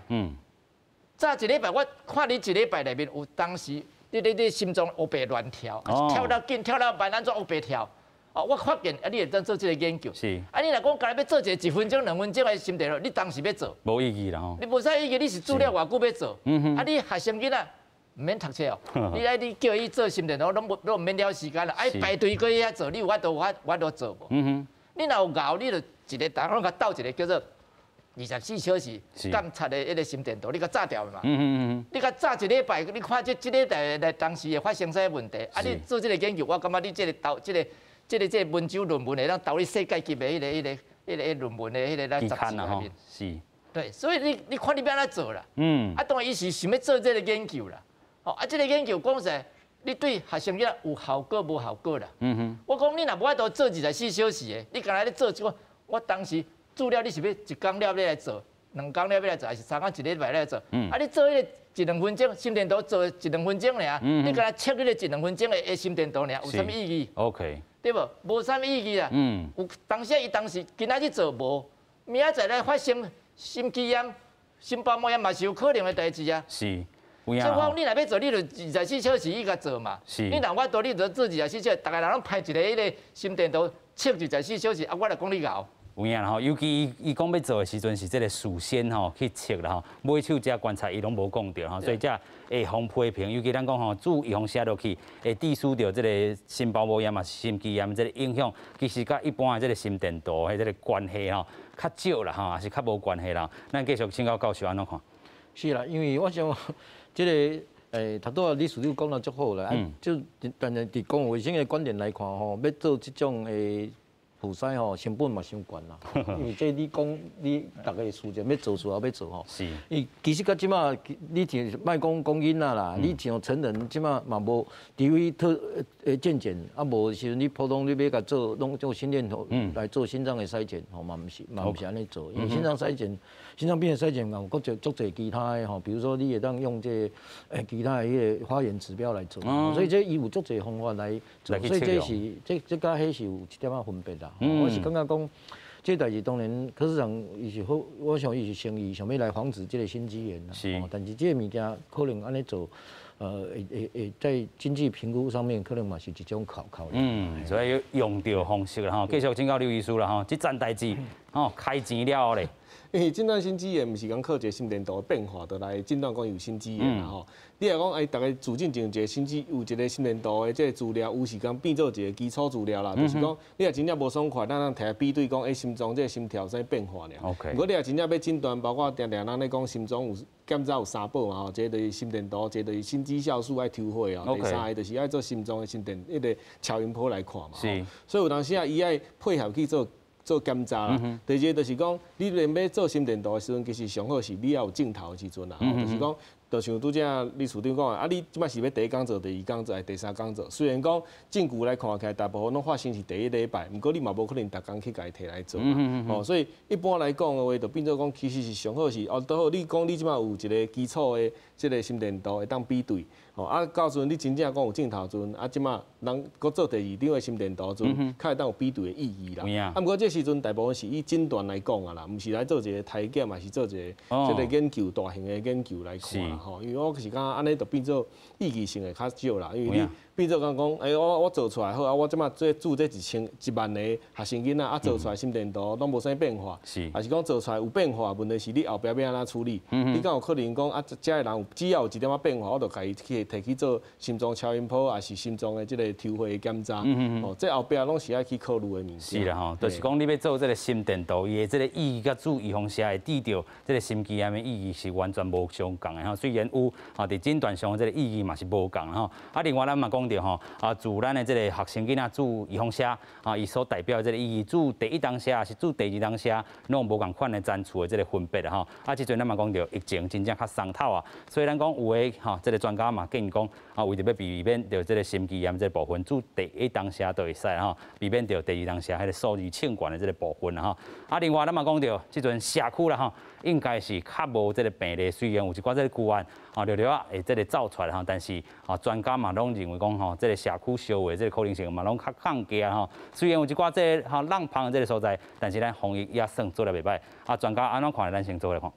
扎一礼拜，我看你一礼拜内面有当时你你你心脏乌白乱跳，跳了紧，跳了慢，按怎乌白跳？哦，我发现啊，你会当做这个研究。啊，你若讲干焦欲做一个一分钟、两分钟的心电图，你当时欲做？无意义啦吼。你无啥意义，你是做了偌久欲做？啊，你学生囡仔。毋免读册哦，你爱你叫伊做心电图，拢无拢毋免了时间啦。爱排队过去遐做，你有法度法法度做无？你若有𠢕，你就一个逐拢共斗一个叫做24小时监察的彼个心电图，你共炸掉嘛。你共炸一礼拜，你看这这礼拜来当时会发生啥问题？啊，你做这个研究，我感觉你这个投这个这个这个文章论文会当投去世界级的彼个彼个彼个论文的彼个咱杂志内面。对，所以你你看你欲按怎做啦？啊，当然伊是想欲做这个研究啦。哦，啊，这个研究讲实在，你对学生囡仔有效果无效果啦？我讲你若无法度做24小时的，你干焦咧做这个，我当时做了，你是欲一工了欲来做，两工了欲来做，还是三工一礼拜来做？啊，你做彼个一两分钟心电图做一两分钟尔，你干焦测彼个一两分钟的心电图尔，有啥物意义？OK，对无？无啥物意义啦。有当时伊当时今仔日做无，明仔载来发生心肌炎、心包膜炎嘛是有可能的代志啊。所以我讲，你若欲做，你就24小时伊共做嘛。你若法度，你就做24小时，逐个人拢派一个彼个心电图测24小时，啊，我来讲你𠢕。有影啦吼，尤其伊伊講欲做的時陣是這个事先吼去測啦吼，尾手遮觀察伊攏無講著吼，所以這會予批評，尤其咱講吼，注預防射落去會致使著這个心包膜炎嘛，心肌炎這个影響，其實佮一般的這个心電圖的這个關係吼，較少啦吼，抑是較無關係啦。咱繼續請教教授按怎看？是啦，因為我想這个頭拄仔理事長講得足好啦，啊，就但是佇公共衛生的觀點來看吼，欲做這種的普篩吼，成本嘛傷懸啦。因為這你講你逐个事情欲做出來欲做吼，伊其實到這馬你像莫講講囡仔啦，你像成人這馬嘛無，除非特健檢，啊無時陣你普通你欲共做攏做心電圖來做心臟的篩檢吼嘛毋是嘛毋是按呢做，因為心臟篩檢、心臟病的篩檢嘛有閣濟足濟其他的吼，比如說你會當用這个其他的彼个發炎指標來做，所以這伊有足濟方法來做，所以這是這這佮彼是有一點仔分別啦。我是感覺講，這代誌當然柯市長伊是好，我想伊是誠意想欲來防止這个心肌炎啦。但是這个物件可能按呢做，會會會在經濟評估上面可能嘛是一種考考量。嗯，所以用著方式啦吼，繼續請教劉醫師啦吼，這件代誌吼開錢了後咧。因為診斷心肌炎毋是講靠一个心電圖的變化，就來診斷講有心肌炎啦吼。你若講哎，逐个自診前一个心肌有一个心電圖的這个資料，有時間變做一个基礎資料啦，就是講你若真正無爽快，咱通提來比對講，欸，心臟這个心跳啥變化爾。毋過你若真正欲診斷，包括定定咱咧講心臟有檢查有三寶嘛吼，一個就是心電圖，一個就是心肌酵素愛抽血哦，第三个就是愛做心臟的心電彼个超音波來看嘛。所以有當時啊，伊愛配合去做做檢查啦。第二个就是講，你連欲做心電圖的時陣，其實上好是你要有鏡頭的時陣啦，就是講，就像拄才李處長講的，啊，你這擺是欲第一工做，第二工做，還是第三工做？雖然講證據來看起來，大部分攏發生是第一禮拜，毋過你嘛無可能逐工去共伊提來做嘛。哦，所以一般來講的話，就變做講，其實是上好是哦，拄好你講你這擺有一个基礎的這个心電圖會當比對，吼啊，到時陣你真正講有鏡頭時陣，啊，這擺人閣做第二張的心電圖時陣，較會當有比對的意義啦。啊，毋過這時陣大部分是以診斷來講啊啦，毋是來做一个篩檢，嘛是做一个這个研究大型的研究來看啦。吼，因為我是感覺按呢就變做意義性會較少啦，因為你變做講講，欸，我我做出來好啊，我這擺這注這一千一萬個學生囡仔啊，做出來心電圖攏無啥變化，抑是講做出來有變化，問題是你後壁欲按怎處理？你敢有可能講啊，這个人有只要有一點仔變化，我就共伊去提去做心臟超音波，抑是心臟的這个抽血檢查。哦，這後壁攏是愛去考慮的物件。是啦吼，就是講你欲做這个心電圖，伊的這个意義佮注預防射會致著這个心肌炎的意義是完全無相仝的吼。雖然有吼，佇診斷上這个意義嘛是無仝吼。啊，另外咱嘛講著吼，啊，自咱的這个學生囡仔注預防射，啊，伊所代表的這个意義，注第一針射抑是注第二針射，攏無仝款的層次的這个分別吼。啊，這陣咱嘛講著疫情真正較鬆透啊，所以咱講有的吼，這个專家嘛建議講，啊，為著欲避免著這个心肌炎這个部分，注第一針射就會使吼，避免著第二針射彼个數字衝懸的這个部分吼。啊，另外咱嘛講著，這陣社區啦吼，應該是較無這个病例，雖然有一寡這个個案，啊，著著啊會這个走出來吼，但是啊，專家嘛攏認為講吼，這个社區相會這个可能性嘛攏較降低吼。雖然有一寡這个吼挵芳的這个所在，但是咱防疫也算做得袂䆀。啊，專家按怎看？咱先做來看。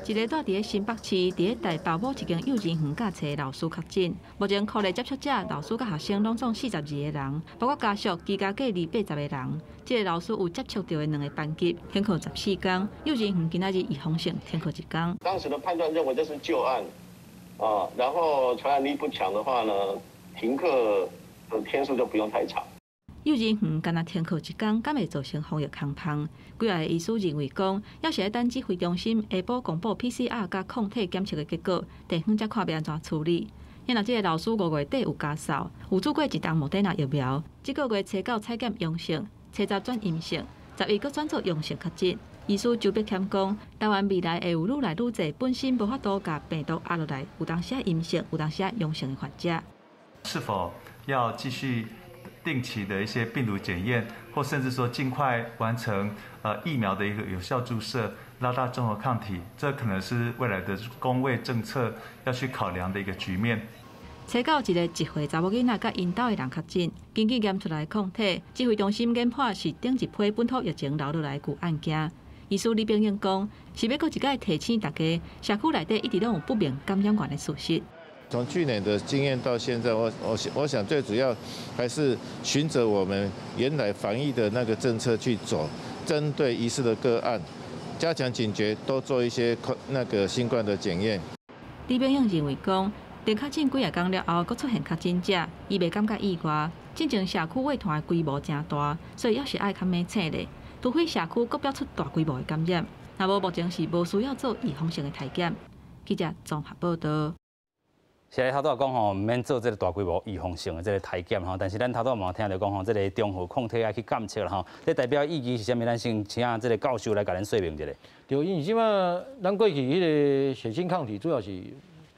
一个蹛佇咧新北市，佇咧台北某一間幼兒園教冊老師確診，目前確認接觸者老師佮學生攏總42个人，包括家屬居家隔離80个人。這个老師有接觸著的兩个班級停課14天，幼兒園今仔日預防性停課一天。當時的判斷認為這是舊案，啊，然後傳染力不強的話呢，停課的天數就不用太長。幼兒園干焦停課一工，敢會造成防疫空芳？幾个醫師認為講，猶是愛等指揮中心下晡公布 PCR 佮抗體檢測的結果，地方才看欲按怎處理。若這个老師5月底有咳嗽，有注過一針莫德納疫苗，這个月初九採檢陽性，初十轉陰性，11閣轉做陽性確診。醫師周碧謙講，台灣未來會有愈來愈濟本身無法度共病毒壓落來，有當時陰性，有當時陽性的患者。是否要繼續定期的一些病毒檢驗，或甚至說盡快完成疫苗的一個有效注射，拉大中和抗體，這可能是未來的公衛政策要去考量的一個局面。初九一個一歲查某囡仔佮𪜶兜的人確診，根據驗出來抗體，指揮中心研判是頂一批本土疫情留落來舊案件。醫師李炳英講，是欲閣一擺提醒大家，社區內底一直攏有不明感染源的事實。從去年的經驗到現在，我想最主要還是循著我們原來防疫的那個政策去走，針對疑似的個案，加強警覺，多做一些那個新冠的檢驗。李炳勇認為講，零確診幾仔工了後，閣出現確診者，伊袂感覺意外。進前社區血團的規模誠大，所以猶是愛較猛醒咧。除非社區閣飆出大規模的感染，若無目前是無需要做預防性的篩檢。記者綜合報道。是咧，頭拄仔講吼，毋免做這个大規模預防性的這个篩檢吼，但是咱頭拄仔嘛聽著講吼，這个中和抗體愛去檢測啦吼，這代表意義是啥物？咱先請這个教授來共咱說明一下。對，因為這擺咱過去彼个血清抗體主要是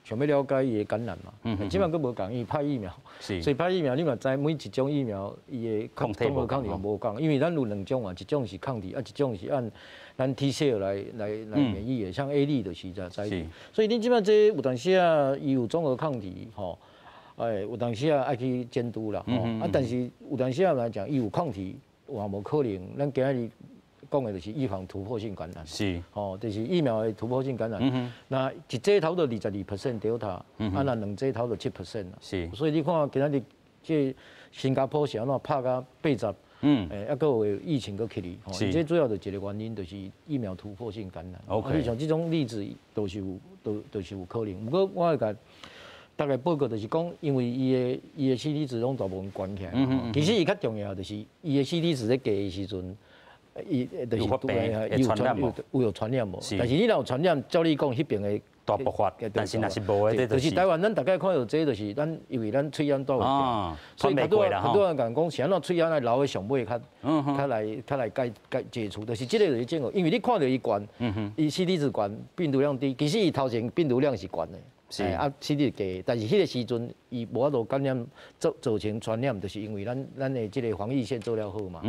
想欲了解伊的感染嘛，這擺閣無仝，伊派疫苗，所以派疫苗你嘛知每一種疫苗伊的中和抗體無仝，因為咱有兩種啊，一種是抗體，啊一種是按咱 T cell 來免疫的，像 A Z 就是這樣。所以恁這擺這有當時啊，伊有中和抗體吼，哎，有當時啊愛去監督啦，吼，啊，但是有當時啊來講，伊有抗體，嘛無可能，咱今仔日講的就是預防突破性感染，吼，就是疫苗的突破性感染。那一劑差不多22% Delta，啊，若兩劑差不多7%。所以你看今仔日這新加坡是按怎拍甲80，欸，猶閣有疫情閣起哩，吼，這主要就一个原因，就是疫苗突破性感染。 你像這種例子都是有，都是有可能。毋過我會共大概報告就是講，因為伊的 CT 值攏大部分懸起來，其實伊較重要就是伊的 CT 值咧低的時陣，伊就是伊有傳有傳染無？但是你若有傳染，照理講，彼邊會大爆發，但是若是無的，就是台灣，咱大概看著這就是咱，因為咱喙罨帶有，所以很多很多人講，是按怎喙罨來留佇上尾較較來較來解解解除，就是這个就是正確，因為你看著伊懸，伊 CT 值懸，病毒量低，其實伊頭前病毒量是懸的。啊，CT 值低，但是彼个時陣伊無法度感染造成傳染，就是因為咱的這个防疫線做了好嘛。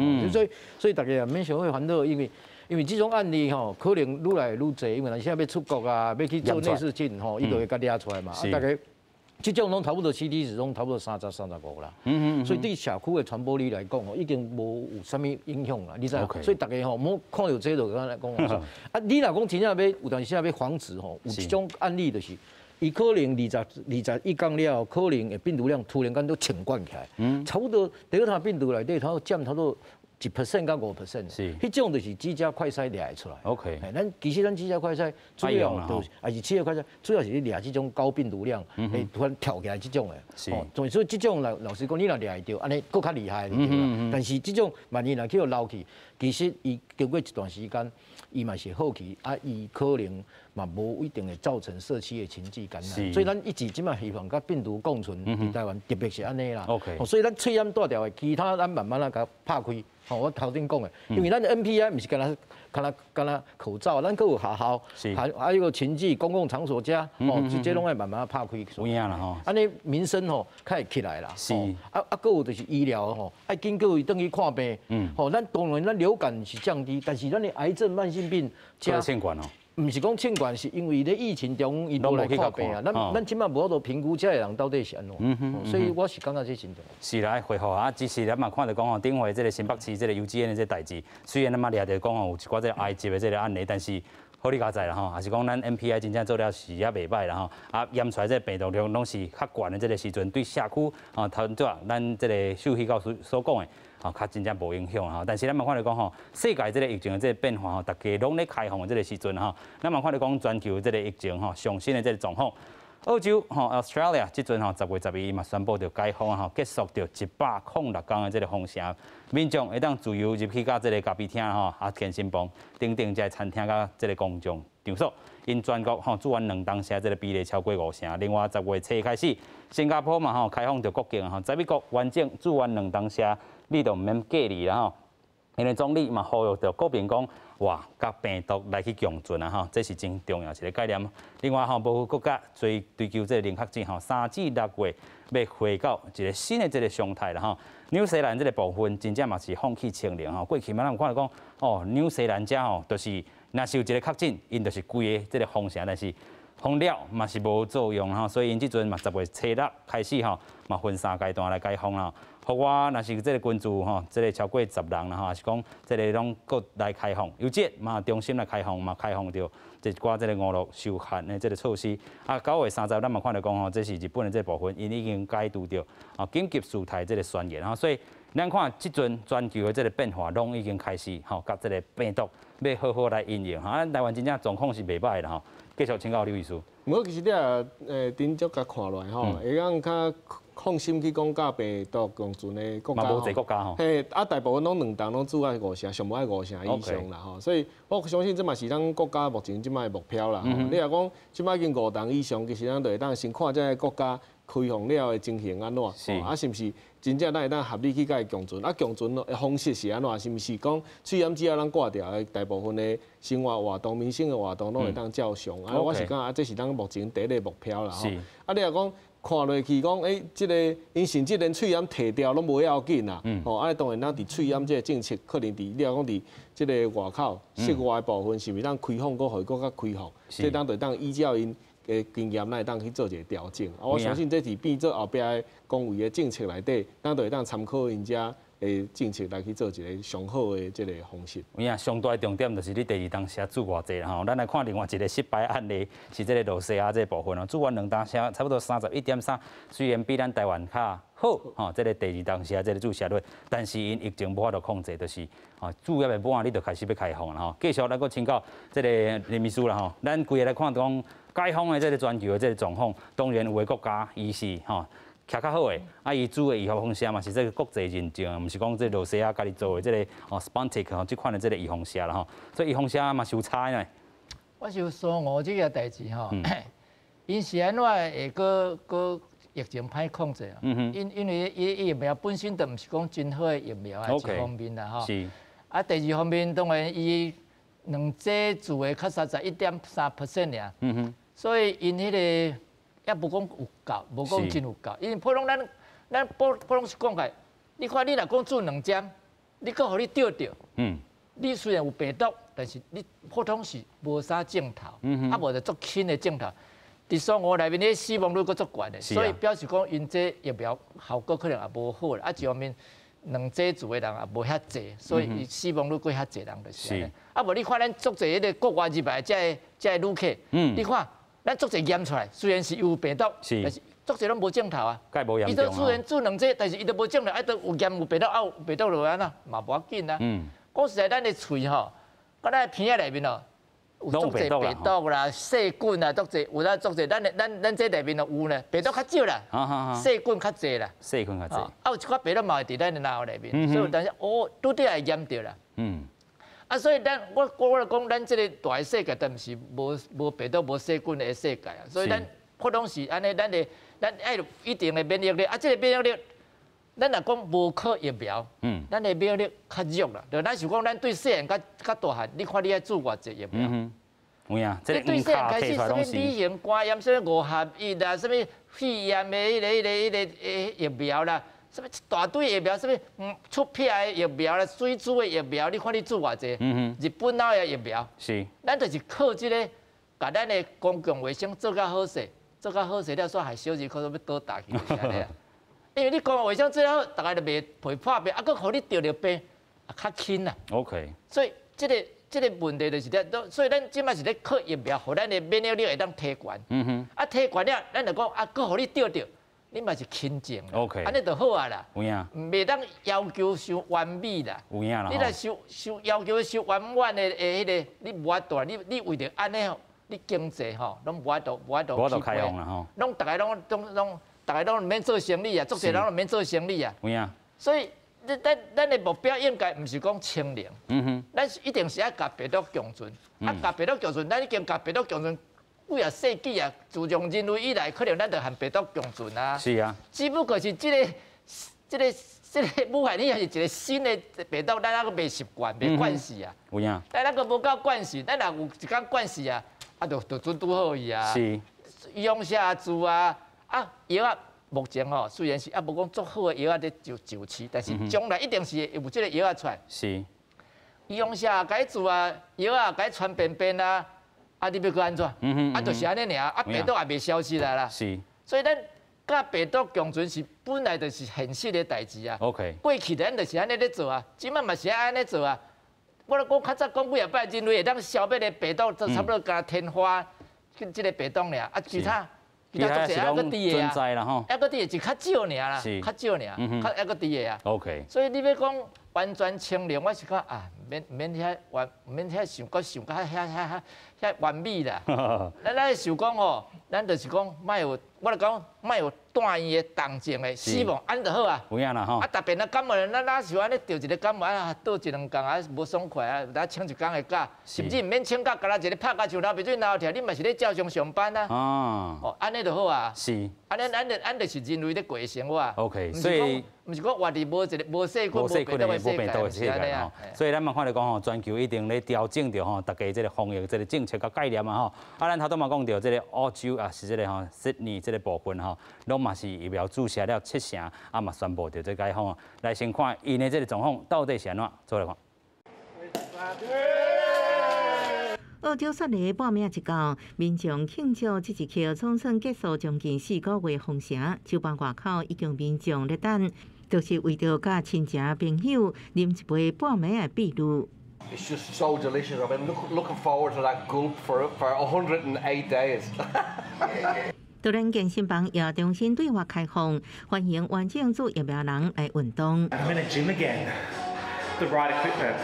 所以大家也免傷過煩惱，因為這種案例吼，可能愈來愈濟，因為咱現在欲出國啊，欲去做內視鏡吼，伊就會共掠出來嘛。啊，大家這種攏差不多 CT 值攏差不多30、35啦。所以對社區的傳播率來講吼，已經無有啥物影響啦。你知？所以大家吼，莫看著這就敢來講。啊，你若講真正欲有當時欲防止吼，有一種案例就是。伊可能21天了後，可能病毒量突然間都衝懸起來，差不多德爾塔病毒內底，它佔差不多1% 到5%，彼種就是居家快篩掠會出來。 咱其實咱居家快篩主要就是，抑是企業快篩，主要是咧掠這種高病毒量，會突然跳起來這種的。所以這種老實講，你若掠會著，按呢閣較厲害。但是這種萬一若去予留去，其實伊經過一段時間，伊嘛是好去，啊，伊可能嘛無一定會造成社區的群聚感染。所以咱一直這擺希望佮病毒共存佇台灣，特別是按呢啦。 所以咱喙罨帶牢的，其他咱慢慢仔共拍開。吼，我頭先講的，因為咱的 NPI 毋是干焦干焦干焦口罩，咱閣有學校，還有個群聚公共場所遮，哦，這攏愛慢慢拍開。有影啦吼。按呢民生吼較會起來啦。啊啊，閣有就是醫療吼，愛緊閣有轉去看病。吼，咱當然咱流感是降低，但是咱的癌症、慢性病，這欠管哦。毋是講欠管，是因為咧疫情中伊無來看病啊。咱這擺無法度評估這个人到底是按怎，所以我是感覺這真重要。是啦，愛恢復啊，只是咱嘛看著講吼，頂回這个新北市這个幼稚園的這代誌，雖然咱嘛掠著講吼有一寡這个埃及的這个案例，但是好你佳哉啦吼，也是講咱 NPI 真正做了是也袂䆀啦吼，啊驗出來這个病毒量攏是較懸的這个時陣，對社區吼頭拄仔咱這个獸醫教授所講的。吼，較真正無影響吼，但是咱嘛看著講吼，世界這个疫情的這个變化吼，大家攏咧開放的這个時陣吼，咱嘛看著講全球這个疫情吼，上新的這个狀況，澳洲吼 Australia 這陣吼10月12日嘛宣布著解封吼，結束著106天的這个封城，民眾會當自由入去到這个咖啡廳吼，啊健身房等等這个餐廳佮這个公眾場所，𪜶全國吼注完兩針這个比例超過五成。另外10月初開始，新加坡嘛吼開放著國境吼，11國完整注完兩針，你就毋免隔離啦吼。𪜶的總理嘛呼籲著國民講，哇，佮病毒來去共存啊吼，這是真重要一个概念。另外吼，無國家追求這个零確診吼，3至6月欲回到一个新的這个常態啦吼。紐西蘭這个部分真正嘛是放棄清零吼，過去嘛咱有看著講，哦，紐西蘭遮吼，就是若是有一个確診，𪜶就是規个這个封城，但是封了嘛是無作用吼，所以𪜶這陣嘛10月初六開始吼，嘛分三階段來解封啦。予我若是這个群聚吼，這个超過10人啦吼，抑是講這个攏閣來開放，有這嘛重新來開放嘛，開放著一寡這个娛樂休閒的這个措施。啊，9月30，咱嘛看著講吼，這是日本的這个部分，𪜶已經解除著啊緊急事態這个宣言吼，所以咱看這陣全球的這个變化，攏已經開始吼，佮這个病毒欲好好來因應吼。啊，台灣真正狀況是袂䆀啦吼。繼續請教劉醫師。毋過其實你也頂足共看落來吼，會當較放心去講佮病毒共存的國家。嘛無濟國家吼。嘿，啊，大部分攏兩針攏注愛五成，上無愛五成以上啦吼。所以我相信這嘛是咱國家目前這擺的目標啦。你若講這擺已經五針以上，其實咱就會當先看這个國家開放了的情形按怎，啊，是毋是真正咱會當合理去共伊共存？啊，共存的方式是按怎？是毋是講喙罨只要咱掛掉的大部分的生活活動、民生的活動攏會當照常？啊，我是感覺啊，這是咱目前第一个目標啦吼。啊，你若講看落去講，欸，這个𪜶甚至連喙罨提掉攏無要緊啦。吼，啊，當然咱佇喙罨這个政策，可能佇你若講佇這个外口室外的部分，是毋是當開放，閣予伊閣較開放？這當就當依照𪜶的經驗，咱會當去做一个調整。啊，我相信這是變做後壁的公衛的政策內底，咱就會當參考𪜶遮的政策來去做一个上好的這个方式。有影，上大的重點就是你第二針射注偌濟吼。咱來看另外一个失敗案例，是這个露西亞這个部分哦，注完兩針射差不多31.3，雖然比咱台灣較好吼，這个第二針射這个注射率，但是𪜶疫情無法度控制，就是吼注猶未滿，你就開始欲開放啦吼。繼續來閣請教這个林醫師啦吼，咱規个來看講解封的這个全球的這个狀況，當然有的國家伊是吼徛較好的，啊，伊注的預防射嘛是這个國際認證，毋是講這露西亞家己做的這个哦 Sputnik 吼，這款的這个預防射啦吼，所以預防射嘛是有差的。我想說我這个代誌吼，𪜶是按怎會閣閣疫情歹控制啊？因為伊疫苗本身就毋是講真好的疫苗啊，一方面啦吼。啊，第二方面當然伊兩劑注的較31.3% 爾。所以𪜶彼个也無講有夠，無講真有夠。因為普通咱咱普普通是講起來，你看你若講注兩針，你閣予你著著，你雖然有病毒，但是你普通是無啥症頭，啊無就足輕的症頭。佇雙五內面，咧死亡率閣足懸的，所以表示講𪜶這疫苗效果可能也無好啦。啊，一方面兩劑注的人也無遐濟，所以伊死亡率閣遐濟人就是按呢。啊，無你看咱足濟彼个國外入來這个這个旅客，你看咱足濟驗出來，雖然是有病毒，但是足濟攏無症頭啊。伊都雖然注兩劑，但是伊都無症頭，啊，都有驗有病毒，啊有病毒就按怎嘛無要緊啊。講實在，咱的喙吼，佮咱的鼻仔內面哦。有足濟病毒啦、細菌啦，足濟有啦，足濟。咱的咱咱這內面都有呢，病毒較少啦，細菌較濟啦。細菌較濟。啊，有一寡病毒嘛會佇咱的腦內面，所以有當時哦，拄著會驗著啦。啊，所以咱我我來講，咱這个大的世界，但毋是無無病毒、無細菌的世界啊。所以咱普通是按呢，咱的咱愛有一定的免疫力。啊，這个免疫力，咱若講無靠疫苗，咱的免疫力較弱啦。就咱想講，咱對細漢較較大漢，你看你愛注偌濟疫苗？有影，這個對細漢開始，啥物乙型肝炎，啥物五合一啦，啥物肺炎的彼个、彼个、彼个疫苗啦，啥物一大堆疫苗，啥物出癖的疫苗啦，水煮的疫苗，你看你注偌濟？日本哪有疫苗？咱就是靠這个，共咱的公共衛生做較好勢，做較好勢了，煞害小兒科都欲倒踏去，就是按呢啊。因為你公共衛生做好，逐个就袂袂破病，啊，閣予你著著病，也較輕啦。 所以這个這个問題就是咧，所以咱這擺是咧靠疫苗，予咱的免疫力會當提懸。啊，提懸了，咱就講啊，閣予你著著，你嘛是輕症。 按呢就好啊啦。有影。袂當要求傷完美啦。有影啦。你若傷傷要求傷圓滿的的彼个，你無法度，你你為著按呢吼，你經濟吼攏無法度無法度無法度開放啦吼。攏逐个攏攏攏。逐个攏毋免做生意啊，足濟人攏毋免做生意啊。有影。所以，咱咱的目標應該毋是講清零。咱一定是愛共病毒共存。啊，共病毒共存，咱已經共病毒共存幾啊世紀啊。自從人類以來，可能咱就和病毒共存啊。是啊。只不過是這个、這个、這个武漢肺炎是一个新的病毒，咱猶閣袂習慣、袂慣勢啊。有影。咱猶閣無夠慣勢，咱若有一工慣勢啊，啊，就就準拄好去啊。預防射注啊。啊，藥仔目前吼雖然是猶無講足好的藥仔佇上上市，但是將來一定是會有這个藥仔出來。預防射共伊注啊，藥仔共伊傳便便啊，啊，你欲閣按怎？啊，就是按呢爾，啊，病毒也袂消失啊啦。所以咱佮病毒共存是本來就是現實的代誌啊。 過去咱就是按呢咧做啊，這擺嘛是按呢做啊。我咧講較早講幾若擺，人類會當消滅的病毒，就差不多佮天花這个病毒爾，啊，其他其他都是猶閣佇的啊，猶閣佇的，是較少爾啦，較少爾，較猶閣佇的啊。 所以你欲講完全清零，我是講啊，免免遐完，免遐想閣想較遐遐遐遐完美啦。咱咱想講吼，咱就是講莫有，我咧講莫有住院的重症的死亡，按呢就好啊。有影啦吼。啊，特別若感冒，咱哪是按呢著一个感冒啊，倒一兩工啊，無爽快啊，來請一工的假，甚至毋免請假，干焦一个拍甲像流鼻水、流疼，你嘛是咧照常上班啊。哦，按呢就好啊。按呢按呢按就是人類咧過生活。 所以毋是講活佇無一个無細菌、無病毒的世界，是按呢啊。所以咱嘛看著講吼，全球一定咧調整著吼，大家這个防疫這个政策佮概念啊吼。啊，咱頭拄嘛講著這个澳洲啊，是這个吼，悉尼這个部分吼，攏嘛是疫苗注射了7成，啊嘛宣布著這解放。來先看𪜶的這个狀況到底是按怎，做來看。澳洲雪梨半暝一到，民眾慶祝這一刻總算結束將近4個月封城，酒吧外口已經民眾咧等，就是為著佮親情朋友啉一杯半暝的秘魯。 It's just so delicious. I've been looking forward to that gulp for 108 days. 當然，健身房也重新對外開放，歡迎完整注疫苗人來運動。 I'm in a gym again. The right equipment.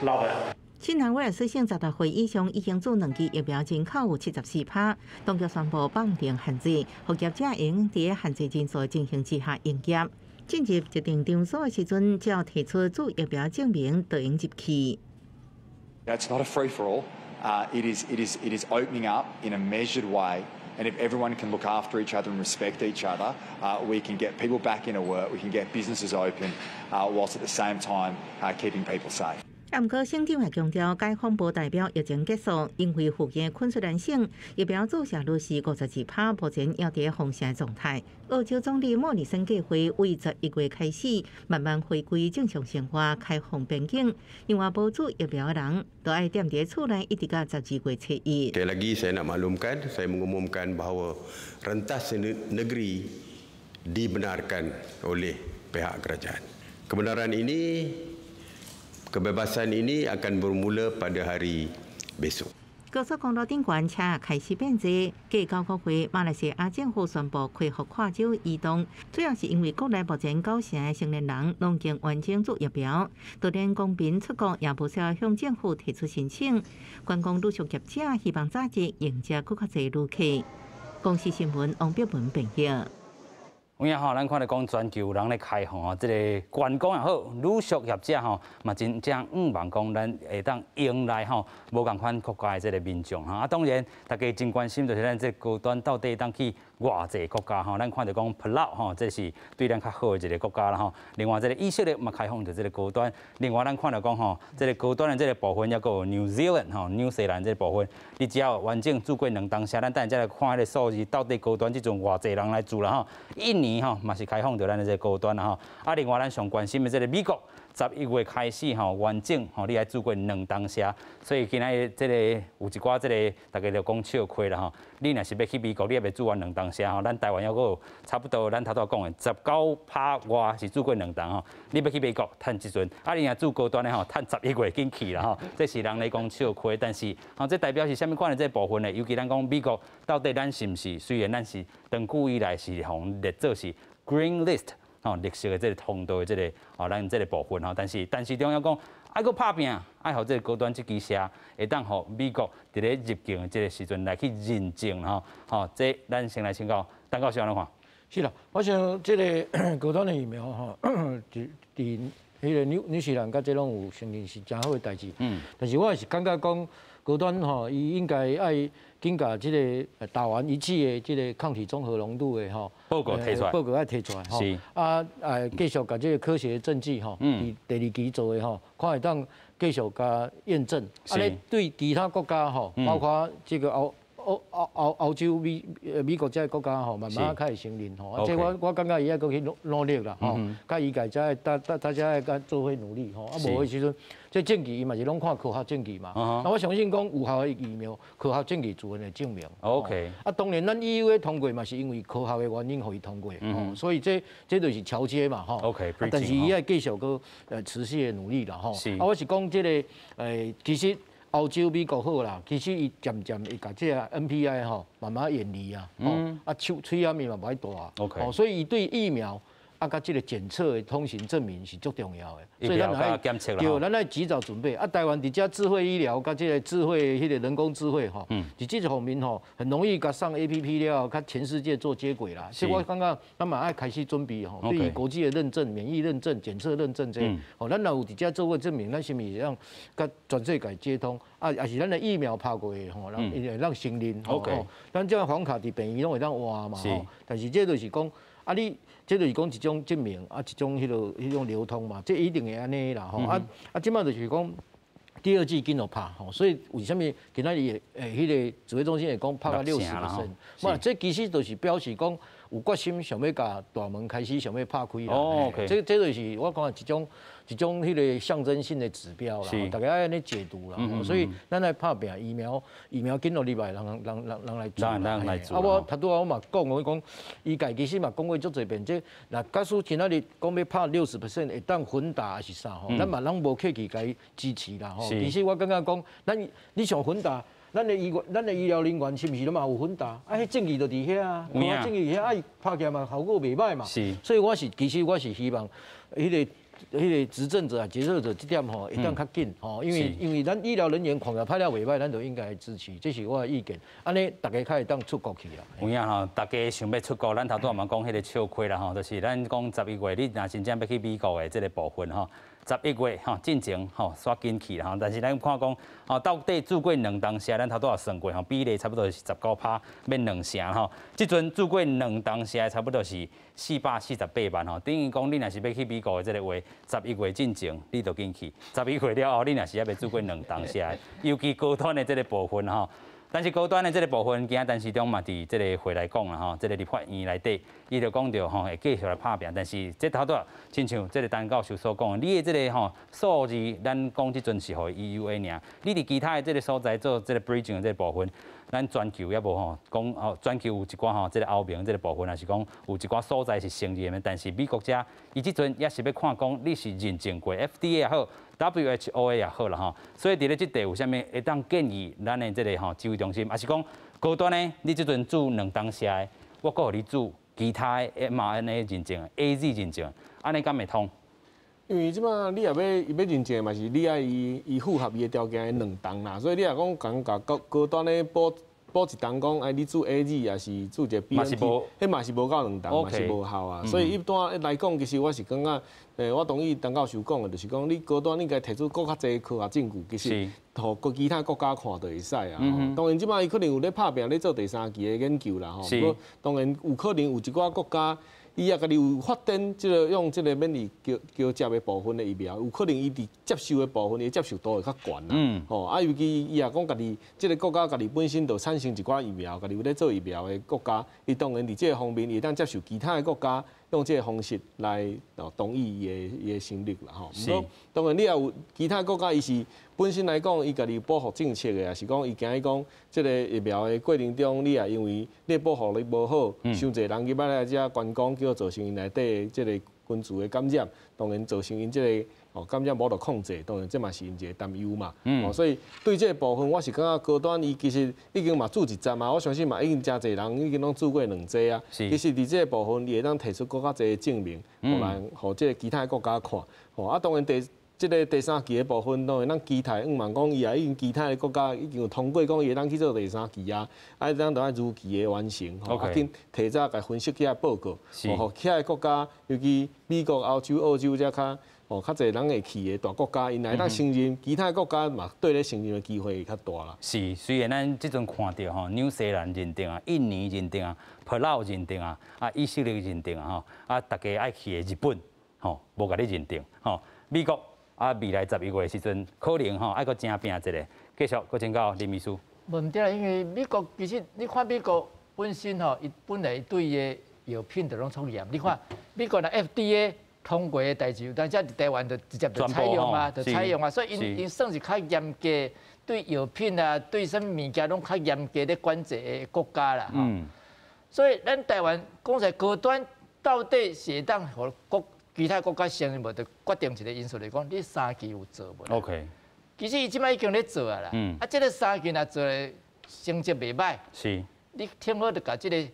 Love it. 新南威爾斯省16歲以上已經注兩劑疫苗人口有74%，當局宣布放定限制，予業者會用佇限制人數情形之下營業。進入一定場所的時陣，只要提出注疫苗證明，就會入去。 It's not a free for all. It is opening up in a measured way. And if everyone can look after each other and respect each other, we can get people back into work, we can get businesses open, whilst at the same time keeping people safe. 啊，毋過省長也強調，解封無代表疫情結束，因為附近昆士蘭省疫苗注射率是52%，目前猶佇封城狀態。澳洲總理莫里森計劃為11月開始慢慢回歸正常生活，開放邊境。另外，無注疫苗的人都愛踮佇厝內一直到12月初一。 Sekali lagi saya nak maklumkan, saya mengumumkan bahawa rentas negeri dibenarkan oleh pihak kerajaan. Kebenaran ini, kebebasan ini akan bermula pada hari besok. 高速公路頂懸車開始變濟，過9個月，馬來西亞政府宣布恢復跨州移動，主要是因為國內目前9成的成年人攏已經完成注疫苗，就連公民出國也無需要向政府提出申請。觀光旅宿業者希望早日迎接閣較濟旅客。公視新聞王碧文編譯。有影吼，咱看著講全球人咧開放吼，這个觀光也好，旅宿業者吼嘛真正向望講，咱會當迎來吼無仝款國家的這个民眾吼。啊，當然大家真關心就是咱這高端到底會當去偌濟國家吼。咱看著講普勞吼，這是對咱較好的一个國家啦吼。另外，這个以色列嘛開放著這个高端。另外，咱看著講吼，這个高端的這个部分，猶閣有 New Zealand 吼，紐西蘭這个部分，你只要完整注過兩針，咱等下再來看彼个數字，到底高端這陣偌濟人來注啦吼。印尼吼嘛是開放著咱的這个高端啦吼。啊，另外咱上關心的這个美國，11月開始吼，完整吼，你愛注過兩針，所以今仔日這个有一寡這个大家就講笑話啦吼。你若是欲去美國，你猶未注完兩針吼，咱台灣猶閣有差不多，咱頭拄講的19%外是注過兩針吼。你欲去美國，趁這陣，啊，你若注高端的吼，趁11月緊去啦吼。這是人咧講笑話，但是吼，這代表是啥物款的這部分呢？尤其咱講美國，到底咱是毋是？雖然咱是長久以來是予列做是 Green List。吼，綠色的這个通道的這个吼，咱這个部分吼，但是重要講，愛閣拍拚，愛予這个高端這支射，會當予美國佇咧入境的這个時陣來去認證吼，吼，這咱先來請教陳教授按怎看？是啦，我想這个高端的疫苗吼，佇佇彼个紐西蘭佮這攏有承認是誠好的代誌。但是我也是感覺講高端吼，伊應該愛緊共這个打完一劑的這个抗體中和濃度的吼報告提出來，報告愛提出來吼。啊，繼續共這个科學證據吼，佇第二期做的吼，看會當繼續共驗證。按呢對其他國家吼，包括這个歐歐歐歐歐洲美美國這个國家吼，慢慢較會承認吼。這我感覺伊愛閣去努力啦吼，佮醫界才大家愛佮做伙努力吼。啊，無彼時陣，這證據伊嘛是攏看科學證據嘛。那我相信講有效的疫苗，科學證據自然會證明。 啊，當然咱 EUA 通過嘛，是因為科學的原因予伊通過，所以這就是橋接嘛吼。 但是伊愛繼續閣持續的努力啦吼。啊，我是講這个其實歐洲、美國好啦，其實伊漸漸會共這个 NPI 吼慢慢遠離啊，啊，喙喙罨伊嘛無愛大， 所以伊對疫苗啊，佮這个檢測的通行證明是足重要的，所以咱愛對，咱愛及早準備。啊，台灣佇遮智慧醫療佮這个智慧彼个人工智慧吼，佇這方面吼，很容易共上 APP 了，佮全世界做接軌啦。所以我感覺咱嘛愛開始準備吼，對於國際的認證、免疫認證、檢測認證這，吼，咱若有佇遮做過證明，咱是毋是會當佮全世界接通？啊，也是咱的疫苗拍過的吼，讓會當承認。咱這個黃卡佇病院攏會當換嘛吼，但是這就是講啊，你這就是講一種證明啊，一種彼个彼種流通嘛，這一定會按呢啦吼。啊啊，這擺就是講第二劑緊予拍吼，所以為啥物今仔日會彼个指揮中心會講拍到60%？嘛，這其實就是表示講有決心想欲共大門開始想欲拍開啦。這就是我講一種彼个象徵性的指標啦，大家愛按呢解讀啦。所以咱來拍拚疫苗，疫苗緊予入來，人人人人來注。人來注。啊，我頭拄仔我嘛講，我講醫界其實嘛講過足濟遍，這若假使今仔日講欲拍60% 會當混打抑是啥吼，咱嘛攏無客氣共伊支持啦吼。其實我感覺講，咱你想混打，咱的醫療人員是毋是攏嘛有混打？啊，彼證據就佇遐啊，證據佇遐，啊，伊拍起來嘛效果袂䆀嘛。所以我是其實我是希望彼个執政者啊、決策者這點吼會當較緊吼，因為咱醫療人員看起來拍了袂䆀，咱就應該支持，這是我的意見。按呢，大家較會當出國去啊。有影吼，大家想欲出國，咱頭拄仔嘛講彼个笑虧啦吼，就是咱講11月，你若真正欲去美國的這个部分吼。11月吼，進前吼，煞緊去啦吼，但是咱看講吼，到底注過兩針劑，咱頭拄仔算過吼，比例差不多是19趴，欲兩成吼。這陣注過兩針劑，差不多是448萬吼，等於講你若是欲去美國的這个話，十一月進前你就緊去，十一月了後，你若是猶未注過兩針劑，尤其高端的這个部分吼。但是高端的這个部分，今仔陳時中嘛佇這个會來講啦吼，這个立法院內底，伊就講著吼會繼續來拍拚。但是這頭拄仔親像這个陳教授所講的，你的這个吼數字，咱講這陣是予 EUA 爾，你佇其他的這个所在做這个 bridging 的這个部分，咱全球猶無吼講哦，全球有一寡吼這个歐盟這个部分，抑是講有一寡所在是承認的，但是美國遮伊這陣也是欲看講你是認證過 FDA 也好，WHO 也好啦吼，所以佇咧這塊有啥物會當建議咱的這个吼指揮中心，抑是講高端呢？你這陣注兩針劑的，我閣予你注其他的 mRNA 認證、AZ 認證，按呢敢會通？因為這擺你若欲伊欲認證嘛是你愛伊符合伊的條件的兩針啦，所以你若講共共高高端的補補一針講，哎，你注 AZ 抑是注一個 BNT，彼嘛是無夠兩針，嘛是無效啊。所以一般來講，其實我是感覺，我同意陳教授講的，就是講你高端應該提出閣較濟科學證據，其實予閣其他國家看就會使啊。當然這擺伊可能有咧拍拚咧做第三期的研究啦吼。不過當然有可能有一寡國家。伊也家己有發展這个用這个免疫橋橋接的部分的疫苗，有可能伊佇接受的部分，伊接受度會較懸啦。吼，啊，尤其伊若講家己這个國家家己本身就產生一寡疫苗，家己有咧做疫苗的國家，伊當然佇這個方面，伊會當接受其他的國家用這个方式來同意伊的成立啦吼。毋過當然你也有其他國家，伊是本身來講，伊家己有保護政策的，抑是講伊驚伊講這个疫苗的過程中，你也因為你的保護力無好，傷濟人入來遮觀光，叫造成𪜶內底這个群聚的感染，當然造成𪜶這个感染無法度控制，當然這嘛是𪜶一個擔憂嘛。所以對這個部分，我是感覺高端伊其實已經嘛注一針啊，我相信嘛已經誠濟人已經攏注過兩劑啊。其實佇這個部分，伊會當提出閣較濟的證明，予人予這個其他的國家看。吼，啊，當然這个第三期的部分，當然咱期待，向望講伊也已經其他的國家已經有通過，講伊會當去做第三期啊，啊，咱著愛如期的完成，吼，啊，緊提早共分析起來報告，予其他的國家，尤其美國、歐洲、澳洲遮較，吼，較濟人會去的大國家，𪜶會當承認，其他國家嘛對咧承認的機會會較大啦。是，雖然咱這陣看著吼，紐西蘭認定啊，印尼認定啊，波老認定啊，啊，以色列認定啊，吼，啊，大家愛去的日本，吼，無共你認定，吼，美國。啊，未來11月的時陣，可能吼愛閣正拚一下，繼續閣請教林醫師。无对啦，因为美国其实你看美国本身吼，伊本来对伊的药品就拢足严。你看美国的 FDA 通过的代志，但是伫台湾就直接就采用啊，就采用啊，所以𪜶𪜶算是较严格对药品啊，对啥物物件拢较严格咧管制的国家啦。所以咱台湾讲在高端到底是会当予国其他国家承认无？就决定一个因素来讲，你三期有做无？OK。其实伊这摆已经咧做啊啦。啊，这个三期若做的成绩袂䆀，你听好就共这个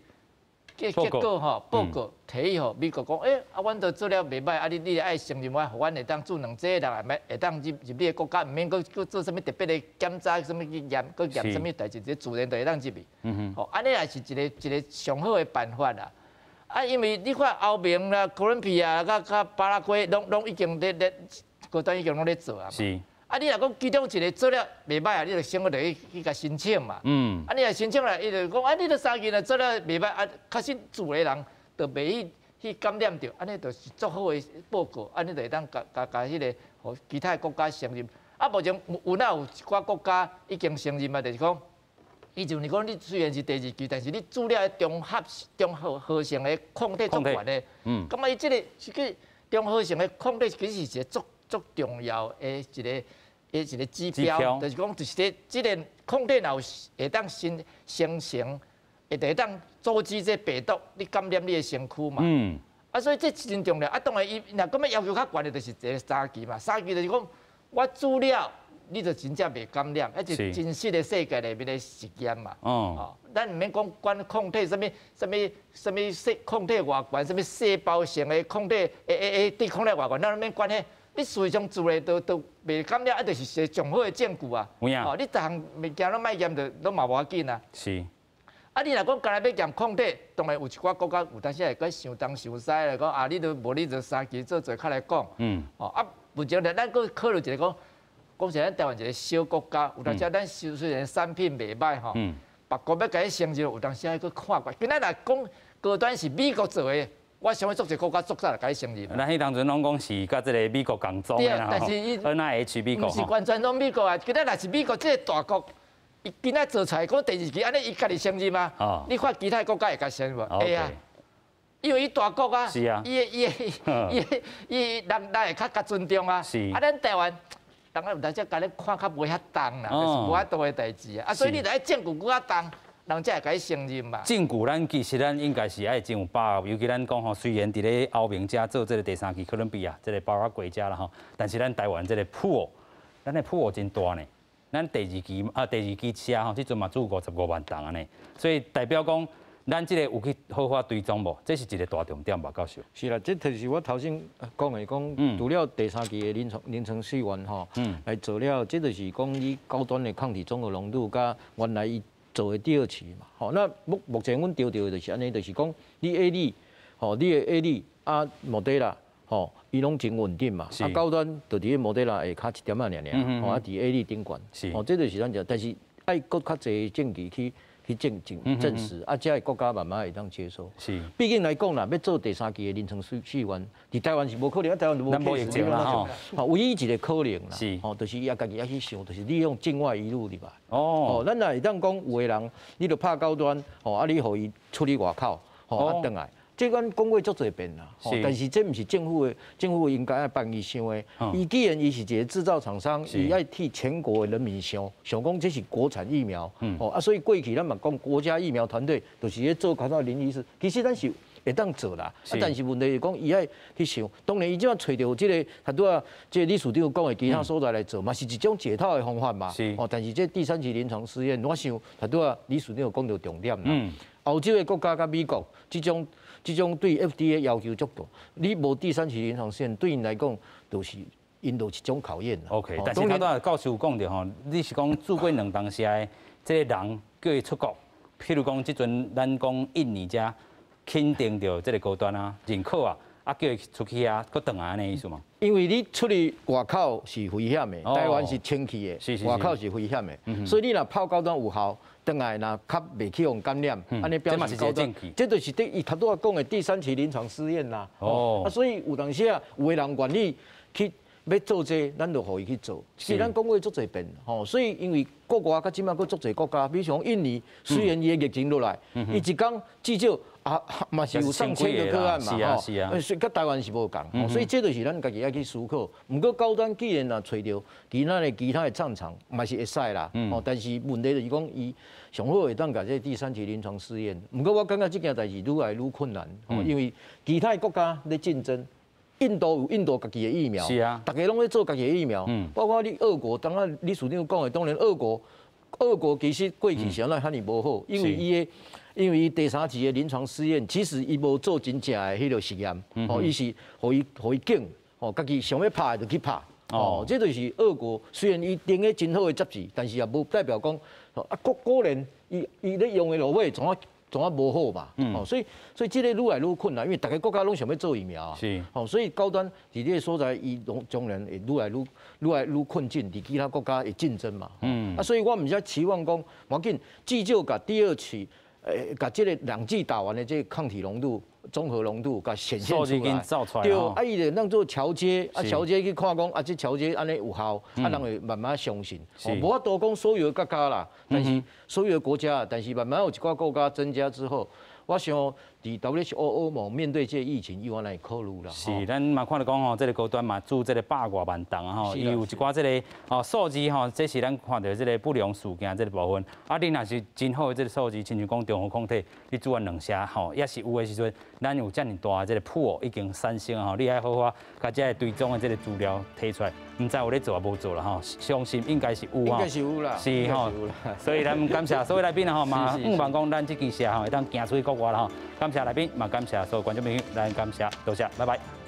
结果吼报告提予美国讲，欸，啊，阮都做了袂䆀，啊，你爱承认我，予阮会当注两剂人，会当入入你的国家，毋免阁阁做啥物特别的检查，啥物去验，阁验啥物代志，这自然就会当入去。吼，按呢也是一个一个上好的办法啦。啊，因为你看欧盟啦、哥伦比亚、佮佮巴拉圭，拢拢已经咧咧高端已经拢咧做啊。啊，你若讲其中一个做了袂䆀啊，你就先阁去去共申请嘛。啊，你若申请了，伊就讲啊，你都三期若做了袂䆀啊，确实自的人就袂去去感染著，按呢就是足好的报告，按呢就会当共共共彼个予其他的国家承认。啊，目前有哪有一寡国家已经承认啊，就是讲，伊就是讲你虽然是第二期，但是你注了中合中和合成的抗体足悬的，感觉伊这个是去中和性的抗体，其实是一个足足重要的一个。一个指标，就是讲，就是这这个抗体若有会当生生成，会当阻止这病毒你感染你的身躯嘛。啊，所以这真重要。啊，当然伊若阁欲要求较悬的，就是一个三期嘛。三期就是讲，我注了，你就真正袂感染，彼是真实的世界内面的实验嘛。哦。咱毋免讲管抗体，啥物啥物啥物细抗体偌悬，啥物细胞性的抗体，会抵抗力偌悬，咱毋免管彼。你事实上做的都都袂感染，啊，就是一个上好的证据啊。哦，你逐项物件拢莫验，就拢嘛无要紧啊。啊，你若讲干焦欲验抗体，当然有一寡国家有当时会阁想东想西来讲啊，你都无你就三期做做较来讲。哦啊，目前咱阁考虑一个讲，讲是咱台湾一个小国家，有当时咱虽然产品袂䆀吼，别国欲共伊承认，有当时爱阁看过。今仔若讲高端是美国做的。我想欲足济国家足早就共伊承认。咱彼当阵拢讲是佮这个美国共装的啦，但是伊 NIH 美国，毋是完全拢美国啊。今仔若是美国这个大国，伊今仔做出来讲第二期，按呢伊家己承认吗？你看其他国家会共承认无？会啊，因为伊大国啊，伊的伊的伊的伊人人会较较尊重啊。啊，咱台湾，当然有当时共你看较无遐重啦，就是无法度的代志啊。啊，所以你著爱证据阁较重。人才会共伊承认嘛。证据咱其实咱应该是爱真有把握，尤其咱讲吼，虽然伫咧欧盟遮做这个第三期哥伦比亚这个巴拉圭遮啦吼，但是咱台湾这个铺，咱的铺真大呢。咱第二期啊，第二期车吼，这阵嘛注55万筒按呢，所以代表讲，咱这个有去好好追踪无？这是一个大重点吧，教授。是啦，这就是我头先讲的，讲除了第三期的临床试验吼，来做了，这就是讲你高端的抗体中和浓度，佮原来伊做的第二期嘛，吼，那目前阮著著的就是按呢，就是讲你 AZ，吼，你的 AZ 啊，莫德纳，吼，伊拢真稳定嘛，啊，高端就伫咧莫德纳下跤一点仔尔尔，吼，啊，伫 AZ 顶悬，吼，这就是咱讲，但是爱阁较济证据去去证证证实，啊，才会国家慢慢会当接受。毕竟来讲啦，欲做第三期的临床试验，伫台湾是无可能，啊，台湾就无 case 啦，吼，唯一一个可能啦，吼，就是伊也家己爱去想，就是利用境外移入入来。哦，咱若会当讲有的人，你著拍高端，吼，啊，你予伊出去外口，吼，啊，转来。这阮讲过足济遍啦，但是这毋是政府的，政府应该爱帮伊想的。伊既然伊是一个制造厂商，伊爱替全国的人民想，想讲这是国产疫苗，吼啊，所以过去咱嘛讲国家疫苗团队就是咧做较早林医师，其实咱是会当做啦，啊，但是问题是讲伊爱去想，当然伊这摆揣著这个，拄仔这个理事长讲的其他所在来做，嘛是一种解套的方法嘛。哦，但是这第三期临床试验，我想拄仔理事长讲著重点啦。欧洲的国家佮美国这种。这种对 FDA 要求足大，你无第三期临床试验，对𪜶来讲，就是𪜶就一种考验啦。 OK，但是头拄仔教授有讲著吼，你是讲注过两当时的这个人叫伊出国，譬如讲这阵咱讲印尼遮肯定著这个高端啊，认可啊，啊叫伊出去啊，阁转来按呢意思吗？因为你出去外口是危险的，台湾是清气的，外口是危险的，所以你若泡高端有效。转来若较袂去予感染，按呢表示高端，这就是伊头拄仔讲的第三期临床试验啦。哦，啊，所以有当时啊，有的人愿意去欲做這個，咱就予伊去做。其實咱講過足濟遍，吼，所以因為國外佮這擺閣足濟國家，比如像印尼，雖然伊的疫情落來，伊一工至少啊嘛是有上千個個案嘛，吼，所以佮台灣是無仝，所以這就是咱家己愛去思考。毋過高端既然若揣著其他的戰場，嘛是會使啦，吼，但是問題就是講伊上好會當共這第三期臨床試驗。毋過我感覺這件代誌愈來愈困難，因為其他的國家咧競爭。印度有印度家己的疫苗，逐家攏咧做家己的疫苗，包括你俄國，當仔李署長講的，當然俄國，俄國其實過去是按怎遐爾無好，因為伊第三期的臨床試驗，其實伊無做真正的彼個實驗，哦，伊是予伊揀，哦，家己想欲拍的就去拍，哦，這就是俄國雖然伊訂个真好的雜誌，但是也無代表講，啊，果然伊咧用的落尾總啊總啊無好嘛，哦，所以這個愈來愈困難，因為逐个國家攏想欲做疫苗啊，哦，所以高端佇這个所在，伊攏將來會愈來愈困境，佇其他國家會競爭嘛，啊，所以我毋是期望講，無要緊，至少共第二期，共這个兩劑打完的這個抗體濃度、中和濃度，共顯現出來，對，啊，伊就當做橋接，啊，橋接去看講，啊，這橋接按呢有效，啊，人會慢慢相信。無法度講所有的國家啦，但是所有的國家，但是慢慢有一寡國家增加之後，我想佇 WHO 歐盟面對這個疫情，伊原來會考慮啦。是，咱嘛看著講吼，這个高端嘛注這个百外萬筒啊吼，伊有一寡這个哦數字吼，這是咱看著這个不良事件這个部分。啊，你若是真好的這个數字，親像講中和抗體，你注完兩劑吼，也是有的時陣，咱有遮爾大的這个 pool 已經產生吼，你愛好好共這个追蹤的這个資料提出來，毋知有咧做抑無做啦吼，相信應該是有吼。應該是有啦。是吼，所以咱感謝所有來賓吼，嘛向望講咱這支蛇吼會當行出去國外啦吼。感謝來賓，嘛感謝所有觀眾朋友，咱感謝，多謝，拜拜。